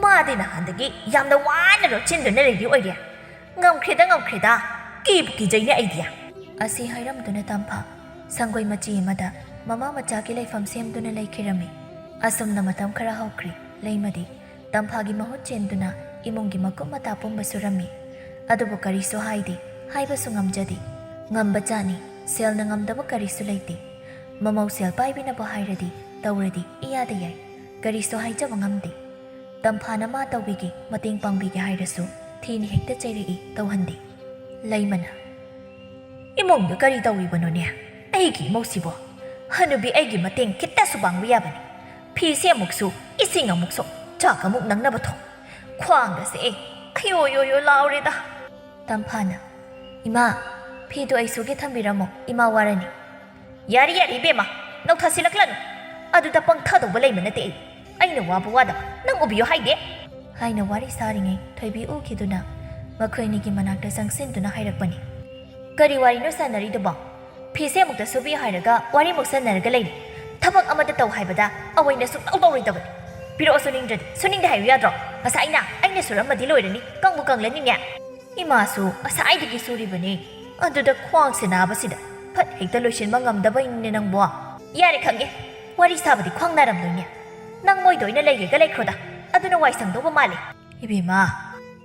ꯃꯥꯗꯤ ꯅꯍꯥꯟꯗꯒꯤ ꯌꯥꯝꯅ ꯋꯥꯅ ꯂꯣꯠꯁꯤꯟꯗꯨꯅ ꯂꯩꯔꯤ ꯑꯣꯏꯔꯦ꯫ ꯉꯝꯈ꯭ꯔꯦꯗ, ꯉꯝꯈ꯭ꯔꯦꯗ꯫ ꯀꯤꯕꯨ ꯀꯤꯖꯩꯅꯦ ꯑꯩꯗꯤ꯫ ꯑꯁꯤ ꯍꯥꯏꯔꯝꯗꯨꯅ ꯇꯝꯐꯥ ꯁꯪꯒꯣꯏ ꯃꯆꯤ ꯑꯃꯗ ꯃꯃꯥ ꯃꯆꯥꯒꯤ ꯂꯩꯐꯝ ꯁꯦꯝꯗꯨꯅ ꯂꯩꯈꯤꯔꯝꯃꯤ꯫ ꯑꯁꯨꯝꯅ ꯃꯇꯝ ꯈꯔ ꯍꯧꯈ꯭ꯔꯦ꯫ ꯂꯩꯃꯗꯤ ꯇꯝꯐꯥꯒꯤ ꯃꯍꯨꯠ ꯆꯦꯟꯗꯨꯅ ꯏꯃꯨꯡꯒꯤ ꯃꯀꯨꯞ ꯃꯇꯥ ꯄꯨꯝꯕ ꯁꯨꯔꯝꯃꯤ꯫ ꯑꯗꯨꯕꯨ ꯀꯔꯤꯁꯨ ꯍꯥꯏꯗꯦ, ꯍꯥꯏꯕꯁꯨ ꯉꯝꯖꯗꯦ꯫ ꯉꯝꯕ ꯆꯥꯅꯤ, ꯁꯦꯜꯅ ꯉꯝꯗꯕ ꯀꯔꯤꯁꯨ ꯂꯩꯇꯦ꯫ ꯃꯃꯧ ꯁꯦꯜ ꯄꯥꯏꯕꯤꯅꯕ ꯍꯥꯏꯔꯗꯤ ꯇꯧꯔꯗꯤ ꯏꯌꯥꯗ ꯌꯥꯏ꯫ ꯀꯔꯤꯁꯨ ꯍꯥꯏꯖꯕ ꯉꯝꯗꯦ꯫ ꯇꯝꯐꯥꯅ ꯃꯥ ꯇꯧꯕꯤꯒꯦ, ꯃꯇꯦꯡ ꯄꯥꯡꯕꯤꯒꯦ ꯍꯥꯏꯔꯁꯨ ꯊꯤꯅ ꯍꯦꯛꯇ ꯆꯩꯔꯛꯏ, ꯇꯧꯍꯟꯗꯦ꯫ ꯂꯩꯃꯅ, "ꯏꯃꯨꯡꯗ ꯀꯔꯤ ꯇꯧꯔꯤꯕꯅꯣꯅꯦ? ꯑꯩꯒꯤ ꯏꯃꯧꯁꯤꯕꯣ? ꯍꯅꯨꯕꯤ ꯑꯩꯒꯤ ꯃꯇꯦꯡ ꯈꯤꯇꯁꯨ ꯄꯥꯡꯕ ꯌꯥꯕꯅꯤ꯫ ꯐꯤꯁꯦ ꯑꯃꯨꯛꯁꯨ, ꯏꯁꯤꯡ ꯑꯃꯨꯛꯁꯨ, ꯆꯥꯛ ꯑꯃꯨꯛ ꯅꯪꯅꯕ ꯊꯣꯡ꯫ ꯈ꯭ꯋꯥꯡꯒꯁꯦ ꯑꯩ ꯑꯌꯣ ꯌꯣ ꯌꯣ ꯂꯥꯎꯔꯦꯗ꯫" ꯇꯝꯐꯥꯅ, "ꯏꯃꯥ, ꯐꯤꯗꯨ ꯑꯩ ꯁꯨꯒꯦ ꯊꯝꯕꯤꯔꯝꯃꯣ, ꯏꯃꯥ ꯋꯥꯔꯅꯤ꯫" "ꯌꯥꯔꯦ, ꯌꯥꯔꯦ ꯏꯕꯦꯝꯃ, ꯅꯧꯊꯥꯁꯤꯜꯂꯛꯂꯅꯨ꯫ ꯑꯗꯨꯗ ꯄꯪꯊꯗꯧꯕ ꯂꯩꯕ ꯅꯠꯇꯦ ꯑꯩ꯫ ꯑꯩꯅ ꯋꯥꯕ ꯋꯥꯗꯕ ꯅꯪ ꯎꯕꯤꯌꯣ ꯍꯥꯏꯗꯦ꯫" ꯍꯥꯏꯅ ꯋꯥꯔꯤ ꯁꯥꯔꯤꯉꯩ ꯊꯣꯏꯕꯤ ꯎꯈꯤꯗꯨꯅ ꯃꯈꯣꯏꯅꯤꯒꯤ ꯃꯅꯥꯛꯇ ꯆꯪꯁꯤꯟꯗꯨꯅ ꯍꯥꯏꯔꯛꯄꯅꯤ꯫ "ꯀꯔꯤ ꯋꯥꯔꯤꯅꯣ ꯁꯥꯟꯅꯔꯤꯗꯨꯕꯣ? ꯐꯤꯁꯦ ꯑꯃꯨꯛꯇ ꯁꯨꯕꯤꯌꯨ ꯍꯥꯏꯔꯒ ꯋꯥꯔꯤꯃꯨꯛ ꯁꯥꯟꯅꯔꯒ ꯂꯩꯔꯤ꯫ ꯊꯕꯛ ꯑꯃꯗ ꯇꯧ ꯍꯥꯏꯕꯗ ꯑꯋꯩꯅ ꯁꯨꯡꯇꯧ ꯇꯧꯔꯣꯏꯗꯕꯅꯤ꯫ ꯄꯤꯔꯛꯑꯣ, ꯁꯨꯅꯤꯡꯗ꯭ꯔꯗꯤ꯫ ꯁꯨꯅꯤꯡꯗꯦ ꯍꯥꯏꯌꯨ ꯌꯥꯗ꯭ꯔꯣ? ꯉꯁꯥꯏꯅ ꯑꯩꯅ ꯁꯨꯔꯝꯃꯗꯤ ꯂꯣꯏꯔꯅꯤ, ꯀꯪꯕꯨ ꯀꯪꯂꯅꯤꯅꯦ꯫ ꯏꯃꯥꯁꯨ ꯉꯁꯥꯏꯗꯒꯤ ꯁꯨꯔꯤꯕꯅꯤ, ꯑꯗꯨꯗ ꯈ꯭ꯋꯥꯡꯁꯦ ꯅꯥꯕꯁꯤꯗ ꯐꯠ ꯍꯦꯛꯇ ꯂꯣꯏꯁꯤꯟꯕ ꯉꯝꯗꯕꯩꯅꯤꯅꯦ ꯅꯪꯕꯣ꯫ ꯌꯥꯔꯦ, ꯈꯪꯉꯦ, ꯋꯥꯔꯤ ꯁꯥꯕꯗꯤ ꯈ꯭ꯋꯥꯡ ꯅꯥꯔꯝꯗꯣꯏꯅꯦ꯫ ꯅꯪ ꯃꯣꯏꯗ ꯑꯣꯏꯅ ꯂꯩꯒꯦꯒ ꯂꯩꯈ꯭ꯔꯣꯗ, ꯑꯗꯨꯅ ꯋꯥꯏ ꯁꯪꯗꯧꯕ ꯃꯥꯜꯂꯦ꯫ ꯏꯕꯦꯝꯃ,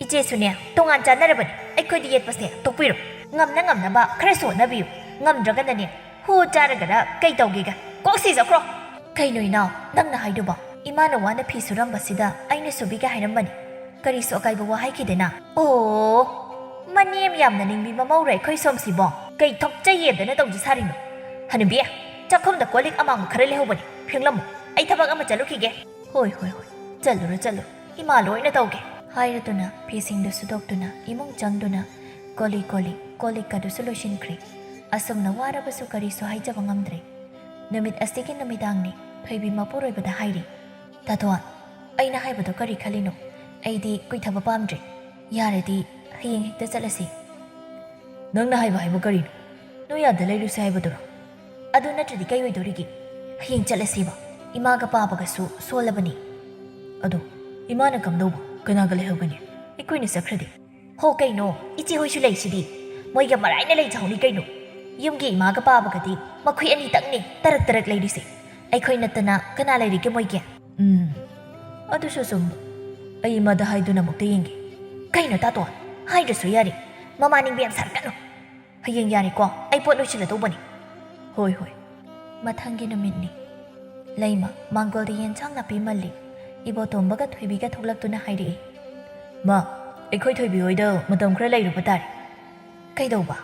ꯏꯆꯦꯁꯨꯅꯦ ꯇꯣꯉꯥꯟ ꯆꯥꯟꯅꯔꯕꯅꯤ, ꯑꯩꯈꯣꯏꯗ ꯌꯦꯠꯄꯁꯦ ꯇꯣꯛꯄꯤꯔꯣ꯫ ꯉꯝꯅ ꯉꯝꯅꯕ ꯈꯔꯁꯨ ꯍꯣꯠꯅꯕꯤꯌꯨ, ꯉꯝꯗ꯭ꯔꯒꯅꯅꯦ ꯍꯨ ꯆꯥꯔꯒꯔ ꯀꯩ ꯇꯧꯒꯦꯒ ꯀꯣꯛ ꯁꯤꯖꯈ꯭ꯔꯣ꯫ ꯀꯩꯅꯣ ꯏꯅꯥꯎ, ꯅꯪꯅ ꯍꯥꯏꯗꯨꯕꯣ? ꯏꯃꯥꯅ ꯋꯥꯅ ꯐꯤ ꯁꯨꯔꯝꯕꯁꯤꯗ ꯑꯩꯅ ꯁꯨꯕꯤꯒꯦ ꯍꯥꯏꯔꯝꯕꯅꯤ, ꯀꯔꯤꯁꯨ ꯑꯀꯥꯏꯕ ꯋꯥ ꯍꯥꯏꯈꯤꯗꯦꯅ꯫ ꯑꯣ, ꯃꯅꯦꯝ ꯌꯥꯝꯅ ꯅꯤꯡꯕꯤ ꯃꯃꯧꯔ ꯑꯩꯈꯣꯏ ꯁꯣꯝꯁꯤꯕꯣ? ꯀꯩ ꯊꯣꯛꯆꯩ ꯌꯦꯟꯗꯅ ꯇꯧꯖ ꯁꯥꯔꯤꯅꯣ? ꯍꯅꯨꯕꯤ, ꯆꯥꯛꯈꯨꯝꯗ ꯀꯣꯜ ꯂꯤꯛ ꯑꯃꯥꯡꯕ ꯈꯔ ꯂꯩꯍꯧꯕꯅꯤ, ꯐꯦꯡꯂꯝꯃꯨ, ꯑꯩ ꯊꯕꯛ ꯑꯃ ꯆꯠꯂꯨꯈꯤꯒꯦ꯫ "ꯍꯣꯏ, ꯍꯣꯏ, ꯍꯣꯏ, ꯆꯠꯂꯨꯔꯣ, ꯆꯠꯂꯨꯔꯣ, ꯏꯃꯥ ꯂꯣꯏꯅ ꯇꯧꯒꯦ" ꯍꯥꯏꯔꯗꯨꯅ ꯐꯤꯁꯤꯡꯗꯨ ꯁꯨꯗꯣꯛꯇꯨꯅ ꯏꯃꯨꯡ ꯆꯪꯗꯨꯅ ꯀꯣꯂꯤ ꯀꯣꯂꯤ ꯀꯣꯜ ꯂꯤꯛꯀꯗꯨꯁꯨ ꯂꯣꯏꯁꯤꯟꯈ꯭ꯔꯦ꯫ ꯑꯁꯨꯝꯅ ꯋꯥꯔꯕꯁꯨ ꯀꯔꯤꯁꯨ ꯍꯥꯏꯖꯕ ꯉꯝꯗ꯭ꯔꯦ꯫ ꯅꯨꯃꯤꯠ ꯑꯁꯤꯒꯤ ꯅꯨꯃꯤꯗꯥꯡꯅꯤ꯫ ꯊꯣꯏꯕꯤ ꯃꯄꯨꯔꯣꯏꯕꯗ ꯍꯥꯏꯔꯤ, "ꯇꯥꯇꯣꯟ, ꯑꯩꯅ ꯍꯥꯏꯕꯗꯣ ꯀꯔꯤ ꯈꯜꯂꯤꯅꯣ? ꯑꯩꯗꯤ ꯀꯨꯏꯊꯕ ꯄꯥꯝꯗ꯭ꯔꯦ꯫ ꯌꯥꯔꯗꯤ ꯍꯌꯦꯡ ꯍꯦꯛꯇ ꯆꯠꯂꯁꯤ꯫" "ꯅꯪꯅ ꯍꯥꯏꯕ ꯍꯥꯏꯕ ꯀꯔꯤꯅꯣ? ꯅꯣꯏ ꯑꯥꯗ ꯂꯩꯔꯨꯁꯦ ꯍꯥꯏꯕꯗꯨꯔꯣ?" "ꯑꯗꯨ ꯅꯠꯇ꯭ꯔꯗꯤ ꯀꯩ ꯑꯣꯏꯗꯣꯔꯤꯒꯦ? ꯍꯌꯦꯡ ꯆꯠꯂꯁꯤꯕ꯫ ꯏꯃꯥꯒ ꯄꯥꯕꯒꯁꯨ ꯁꯣꯜꯂꯕꯅꯤ꯫" "ꯑꯗꯣ ꯏꯃꯥꯅ ꯀꯝꯗꯧꯕ? ꯀꯅꯥꯒ ꯂꯩꯍꯧꯒꯅꯤ? ꯑꯩꯈꯣꯏꯅ ꯆꯠꯈ꯭ꯔꯗꯤ?" "ꯍꯣ ꯀꯩꯅꯣ, ꯏꯆꯦ ꯍꯣꯏꯁꯨ ꯂꯩꯁꯤꯗꯤ꯫ ꯃꯣꯏꯒ ꯃꯔꯥꯏꯅ ꯂꯩꯖꯍꯧꯅꯤ ꯀꯩꯅꯣ꯫ ꯌꯨꯝꯒꯤ ꯏꯃꯥꯒ ꯄꯥꯕꯒꯗꯤ ꯃꯈꯣꯏ ꯑꯅꯤꯇꯪꯅꯤ ꯇꯔꯛ ꯇꯔꯛ ꯂꯩꯔꯤꯁꯦ꯫ ꯑꯩꯈꯣꯏ ꯅꯠꯇꯅ ꯀꯅꯥ ꯂꯩꯔꯤꯒꯦ ꯃꯣꯏꯒꯤ?" "ꯎꯝ, ꯑꯗꯨꯁꯨ ꯆꯨꯝꯕ꯫ ꯑꯩ ꯏꯃꯥꯗ ꯍꯥꯏꯗꯨꯅ ꯑꯃꯨꯛꯇ ꯌꯦꯡꯒꯦ꯫" "ꯀꯩꯅꯣ ꯇꯥꯇꯣꯟ, ꯍꯥꯏꯗ꯭ꯔꯁꯨ ꯌꯥꯔꯦ꯫ ꯃꯃꯥ ꯅꯤꯡꯕ ꯌꯥꯝ ꯁꯥꯔꯛꯀꯅꯨ꯫ ꯍꯌꯦꯡ ꯌꯥꯔꯦꯀꯣ, ꯑꯩ ꯄꯣꯠ ꯂꯣꯏꯁꯤꯜꯂꯗꯧꯕꯅꯤ꯫" "ꯍꯣꯏ, ꯍꯣꯏ꯫" ꯃꯊꯪꯒꯤ ꯅꯨꯃꯤꯠꯅꯤ꯫ ꯂꯩꯃ ꯃꯥꯡꯒꯣꯜꯗ ꯌꯦꯟꯁꯥꯡ ꯅꯥꯄꯤ ꯃꯜꯂꯤ꯫ ꯏꯕꯣꯇꯣꯝꯕꯒ ꯊꯣꯏꯕꯤꯒ ꯊꯣꯛꯂꯛꯇꯨꯅ ꯍꯥꯏꯔꯛꯏ, "ꯃꯥ, ꯑꯩꯈꯣꯏ ꯊꯣꯏꯕꯤ ꯍꯣꯏꯗ ꯃꯇꯝ ꯈꯔ ꯂꯩꯔꯨꯕ ꯇꯥꯔꯦ꯫" "ꯀꯩꯗꯧꯕ?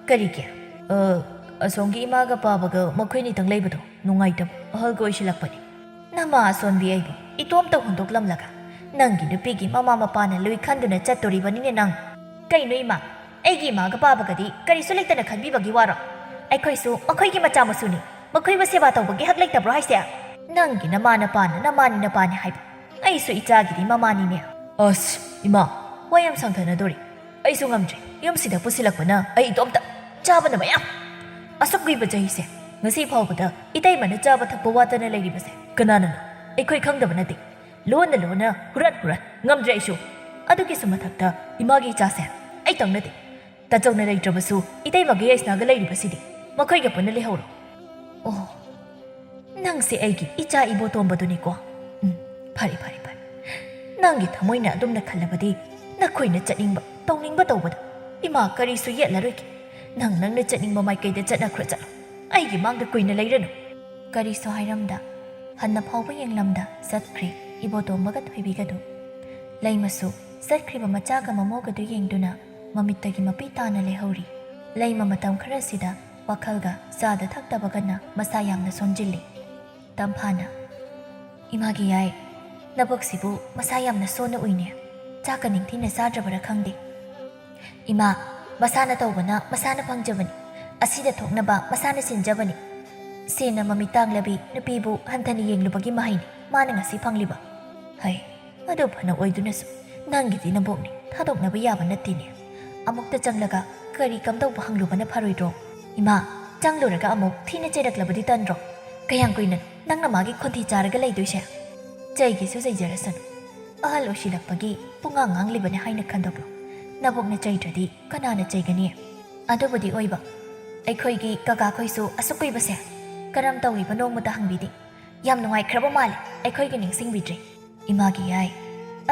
ꯀꯔꯤꯒꯤ?" "ꯑ, ꯑꯁꯣꯝꯒꯤ ꯏꯃꯥꯒ ꯄꯥꯕꯒ ꯃꯈꯣꯏꯅꯤꯇꯪ ꯂꯩꯕꯗꯣ ꯅꯨꯡꯉꯥꯏꯇꯕ, ꯑꯍꯜꯒ ꯑꯣꯏꯁꯤꯜꯂꯛꯄꯅꯤ꯫" "ꯅꯃꯥ ꯑꯁꯣꯟꯕꯤ ꯑꯩꯕꯨ ꯏꯇꯣꯝꯇ ꯍꯨꯟꯗꯣꯛꯂꯝꯂꯒ ꯅꯪꯒꯤ ꯅꯨꯄꯤꯒꯤ ꯃꯃꯥ ꯃꯄꯥꯅ ꯂꯨꯏ ꯈꯟꯗꯨꯅ ꯆꯠꯇꯣꯔꯤꯕꯅꯤꯅꯦ ꯅꯪ꯫" "ꯀꯩꯅꯣ ꯏꯃꯥ, ꯑꯩꯒꯤ ꯏꯃꯥꯒ ꯄꯥꯕꯒꯗꯤ ꯀꯔꯤꯁꯨ ꯂꯩꯇꯅ ꯈꯟꯕꯤꯕꯒꯤ ꯋꯥꯔꯣ? ꯑꯩꯈꯣꯏꯁꯨ ꯃꯈꯣꯏꯒꯤ ꯃꯆꯥ ꯃꯁꯨꯅꯤ꯫ ꯃꯈꯣꯏꯕꯨ ꯁꯦꯕꯥ ꯇꯧꯕꯒꯤ ꯍꯛ ꯂꯩꯇꯕ꯭ꯔꯣ ꯍꯥꯏꯁꯦ? ꯅꯪꯒꯤ ꯅꯃꯥ ꯅꯄꯥꯅ ꯅꯃꯥꯅꯤ ꯅꯄꯥꯅꯤ ꯍꯥꯏꯕ, ꯑꯩꯁꯨ ꯏꯆꯥꯒꯤꯗꯤ ꯃꯃꯥꯅꯤꯅꯦ꯫" "ꯑꯁ, ꯏꯃꯥ, ꯋꯥ ꯌꯥꯝ ꯁꯥꯡꯊꯅꯗꯣꯔꯤ꯫ ꯑꯩꯁꯨ ꯉꯝꯗ꯭ꯔꯦ꯫ ꯌꯨꯝꯁꯤꯗ ꯄꯨꯁꯤꯜꯂꯛꯄꯅ ꯑꯩ ꯏꯇꯣꯝꯇ ꯆꯥꯕꯅ ꯃꯌꯥꯝ꯫ ꯑꯁꯨꯛ ꯀꯨꯏꯕ ꯆꯍꯤꯁꯦ, ꯉꯁꯤ ꯐꯥꯎꯕꯗ ꯏꯇꯩꯃꯅ ꯆꯥꯕ ꯊꯛꯄ ꯋꯥꯠꯇꯅ ꯂꯩꯔꯤꯕꯁꯦ ꯀꯅꯥꯅꯅꯣ? ꯑꯩꯈꯣꯏ ꯈꯪꯗꯕ ꯅꯠꯇꯦ꯫ ꯂꯣꯟꯅ ꯂꯣꯟꯅ, ꯍꯨꯔꯥꯟ ꯍꯨꯔꯥꯟ꯫ ꯉꯝꯗ꯭ꯔꯦ ꯑꯩꯁꯨ꯫ ꯑꯗꯨꯒꯤꯁꯨ ꯃꯊꯛꯇ ꯏꯃꯥꯒꯤ ꯏꯆꯥꯁꯦ ꯑꯩꯇꯪ ꯅꯠꯇꯦ꯫ ꯇꯥꯆꯧꯅ ꯂꯩꯇ꯭ꯔꯕꯁꯨ ꯏꯇꯩꯃꯒ ꯌꯥꯏꯁꯅꯥꯒ ꯂꯩꯔꯤꯕꯁꯤꯗꯤ꯫ ꯃꯈꯣꯏꯒ ꯄꯨꯟꯅ ꯂꯩꯍꯧꯔꯣ꯫ ꯑꯣ, ꯅꯪꯁꯦ ꯑꯩꯒꯤ ꯏꯆꯥ ꯏꯕꯣꯇꯣꯝꯕꯗꯨꯅꯤꯀꯣ꯫ ꯎꯝ, ꯐꯔꯦ, ꯐꯔꯦ, ꯐꯔꯦ꯫ ꯅꯪꯒꯤ ꯊꯃꯣꯏꯅ ꯑꯗꯨꯝꯅ ꯈꯜꯂꯕꯗꯤ ꯅꯈꯣꯏꯅ ꯆꯠꯅꯤꯡꯕ, ꯇꯧꯅꯤꯡꯕ ꯇꯧꯕꯗ ꯏꯃꯥ ꯀꯔꯤꯁꯨ ꯌꯦꯠꯂꯔꯣꯏꯒꯦ꯫ ꯅꯪ ꯅꯪꯅ ꯆꯠꯅꯤꯡꯕ ꯃꯥꯏꯀꯩꯗ ꯆꯠꯅꯈ꯭ꯔꯣ, ꯆꯠꯂꯣ꯫ ꯑꯩꯒꯤ ꯃꯥꯡꯗ ꯀꯨꯏꯅ ꯂꯩꯔꯅꯨ꯫ ꯀꯔꯤꯁꯨ ꯍꯥꯏꯔꯝꯗ, ꯍꯟꯅ ꯐꯥꯎꯕ ꯌꯦꯡꯂꯝꯗ ꯆꯠꯈ꯭ꯔꯦ ꯏꯕꯣꯇꯣꯝꯕꯒ ꯊꯣꯏꯕꯤꯒꯗꯨ꯫ ꯂꯩꯃꯁꯨ ꯆꯠꯈ꯭ꯔꯤꯕ ꯃꯆꯥꯒ ꯃꯃꯧꯒꯗꯨ ꯌꯦꯡꯗꯨꯅ ꯃꯃꯤꯠꯇꯒꯤ ꯃꯄꯤ ꯇꯥꯅ ꯂꯩꯍꯧꯔꯤ꯫ ꯂꯩꯃ ꯃꯇꯝ ꯈꯔꯁꯤꯗ ꯋꯥꯈꯜꯒ ꯆꯥꯗ ꯊꯛꯇꯕꯒꯅ ꯃꯁꯥ ꯌꯥꯝꯅ ꯁꯣꯟꯖꯤꯜꯂꯤ꯫ ꯇꯝꯐꯥꯅ, "ꯏꯃꯥꯒꯤ ꯌꯥꯏ, ꯅꯕꯨꯛꯁꯤꯕꯨ ꯃꯁꯥ ꯌꯥꯝꯅ ꯁꯣꯟꯅ ꯎꯏꯅꯦ꯫ ꯆꯥꯛꯀ ꯅꯤꯡꯊꯤꯅ ꯆꯥꯗ꯭ꯔꯕꯔꯥ ꯈꯪꯗꯦ꯫ ꯏꯃꯥ, ꯃꯁꯥꯅ ꯇꯧꯕꯅ ꯃꯁꯥꯅ ꯐꯪꯖꯕꯅꯤ꯫ ꯑꯁꯤꯗ ꯊꯣꯛꯅꯕ ꯃꯁꯥꯅ ꯁꯤꯟꯖꯕꯅꯤ꯫ ꯁꯦꯟꯅ ꯃꯃꯤꯠ ꯇꯥꯡꯂꯕꯤ ꯅꯨꯄꯤꯕꯨ ꯍꯟꯊꯅ ꯌꯦꯡꯂꯨꯕꯒꯤ ꯃꯍꯩꯅꯤ ꯃꯥꯅ ꯉꯁꯤ ꯐꯪꯂꯤꯕ꯫ ꯍꯩ, ꯑꯗꯨ ꯐꯅ ꯑꯣꯏꯗꯨꯅꯁꯨ ꯅꯪꯒꯤꯗꯤ ꯅꯕꯣꯛꯅꯤ, ꯊꯥꯗꯣꯛꯅꯕ ꯌꯥꯕ ꯅꯠꯇꯦꯅꯦ꯫ ꯑꯃꯨꯛꯇ ꯆꯪꯂꯒ ꯀꯔꯤ ꯀꯝꯗꯧꯕ ꯍꯪꯂꯨꯕꯅ ꯐꯔꯣꯏꯗ꯭ꯔꯣ? ꯏꯃꯥ, ꯆꯪꯂꯨꯔꯒ ꯑꯃꯨꯛ ꯊꯤꯅ ꯆꯩꯔꯛꯂꯕꯗꯤ ꯇꯟꯗ꯭ꯔꯣ? ꯀꯌꯥꯝ ꯀꯨꯏꯅ ꯅꯪꯅ ꯃꯥꯒꯤ ꯈꯣꯟꯊꯤ ꯆꯥꯔꯒ ꯂꯩꯗꯣꯏꯁꯦ? ꯆꯩꯒꯦꯁꯨ ꯆꯩꯖꯔꯁꯅꯨ꯫ ꯑꯍꯜ ꯑꯣꯏꯁꯤꯜꯂꯛꯄꯒꯤ ꯄꯨꯡꯉꯥꯡ ꯉꯥꯡꯂꯤꯕꯅꯤ ꯍꯥꯏꯅ ꯈꯟꯗꯣꯛꯂꯣ꯫ ꯅꯕꯣꯛꯅ ꯆꯩꯗ꯭ꯔꯗꯤ ꯀꯅꯥꯅ ꯆꯩꯒꯅꯤ? ꯑꯗꯨꯕꯨꯗꯤ ꯑꯣꯏꯕ, ꯑꯩꯈꯣꯏꯒꯤ ꯀꯀꯥꯈꯣꯏꯁꯨ ꯑꯁꯨꯛ ꯀꯨꯏꯕꯁꯦ ꯀꯔꯝ ꯇꯧꯔꯤꯕ ꯅꯣꯡꯃꯇ ꯍꯪꯕꯤꯗꯦ꯫ ꯌꯥꯝ ꯅꯨꯡꯉꯥꯏꯈ꯭ꯔꯕ ꯃꯥꯜꯂꯦ ꯑꯩꯈꯣꯏꯒꯤ ꯅꯤꯡꯁꯤꯡꯕꯤꯗ꯭ꯔꯦ꯫ ꯏꯃꯥꯒꯤ ꯌꯥꯏ,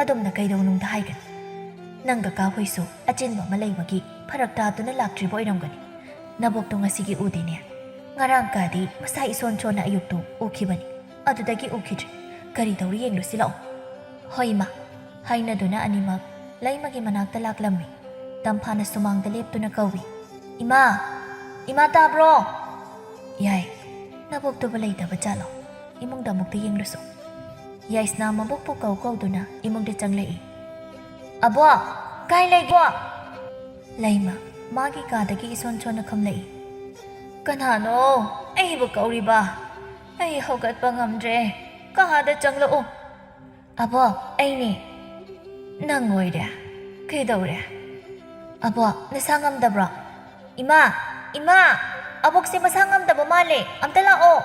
ꯑꯗꯨꯝꯅ ꯀꯩꯗꯧꯅꯨꯡꯗ ꯍꯥꯏꯒꯅꯤ꯫ ꯅꯪ ꯀꯀꯥ ꯍꯣꯏꯁꯨ ꯑꯆꯤꯟꯕ ꯑꯃ ꯂꯩꯕꯒꯤ ꯐꯔꯛ ꯇꯥꯗꯨꯅ ꯂꯥꯛꯇ꯭ꯔꯤꯕ ꯑꯣꯏꯔꯝꯒꯅꯤ꯫ ꯅꯕꯣꯛꯇꯣ ꯉꯁꯤꯒꯤ ꯎꯗꯦꯅꯦ꯫ ꯉꯔꯥꯡ ꯀꯥꯗꯤ ꯃꯁꯥ ꯏꯁꯣꯟ ꯁꯣꯟꯅ ꯑꯌꯨꯛꯇꯨ ꯎꯈꯤꯕꯅꯤ꯫ ꯑꯗꯨꯗꯒꯤ ꯎꯈꯤꯗ꯭ꯔꯦ꯫ ꯀꯔꯤ ꯇꯧꯔꯤ ꯌꯦꯡꯂꯨꯁꯤ ꯂꯥꯛꯑꯣ꯫ ꯍꯣꯏ ꯏꯃꯥ꯫ ꯍꯥꯏꯅꯗꯨꯅ ꯑꯅꯤꯃꯛ ꯂꯩꯃꯒꯤ ꯃꯅꯥꯛꯇ ꯂꯥꯛꯂꯝꯃꯤ꯫ ꯇꯝꯐꯥꯅ ꯁꯨꯃꯥꯡꯗ ꯂꯦꯞꯇꯨꯅ ꯀꯧꯏ, "ꯏꯃꯥ! ꯏꯃꯥ ꯇꯥꯕ꯭ꯔꯣ?" ꯌꯥꯏ, ꯅꯕꯣꯛꯇꯨꯕꯨ ꯂꯩꯇꯕ ꯖꯥꯠꯂꯣ? ꯏꯃꯨꯡꯗ ꯑꯃꯨꯛꯇ ꯌꯦꯡꯂꯨꯁꯣ꯫ ꯌꯥꯏꯁꯅꯥ ꯃꯕꯣꯛꯄꯨ ꯀꯧ ꯀꯧꯗꯨꯅ ꯏꯃꯨꯡꯗ ꯆꯪꯂꯛꯏ꯫ "ꯑꯕꯣꯛ, ꯀꯥꯏ ꯂꯩꯒꯦ?" ꯂꯩꯃ ꯃꯥꯒꯤ ꯀꯥꯗꯒꯤ ꯏꯁꯣꯟ ꯁꯣꯟꯅ ꯈꯨꯝꯂꯛꯏ꯫ "ꯀꯅꯥꯅꯣ ꯑꯩꯕꯨ ꯀꯧꯔꯤꯕ? ꯑꯩ ꯍꯧꯒꯠꯄ ꯉꯝꯗ꯭ꯔꯦ꯫ ꯀꯥꯗ ꯆꯪꯂꯛꯎ꯫" "ꯑꯕꯣꯛ, ꯑꯩꯅꯦ꯫" "ꯅꯪ ꯑꯣꯏꯔꯦ? ꯀꯩꯗꯧꯔꯦ?" "ꯑꯕꯣꯛ, ꯅꯁꯥ ꯉꯝꯗꯕ꯭ꯔꯣ?" "ꯏꯃꯥ! ꯏꯃꯥ! ꯑꯕꯣꯛꯁꯦ ꯃꯁꯥ ꯉꯝꯗꯕ ꯃꯥꯜꯂꯦ, ꯑꯝꯇ ꯂꯥꯛꯑꯣ!"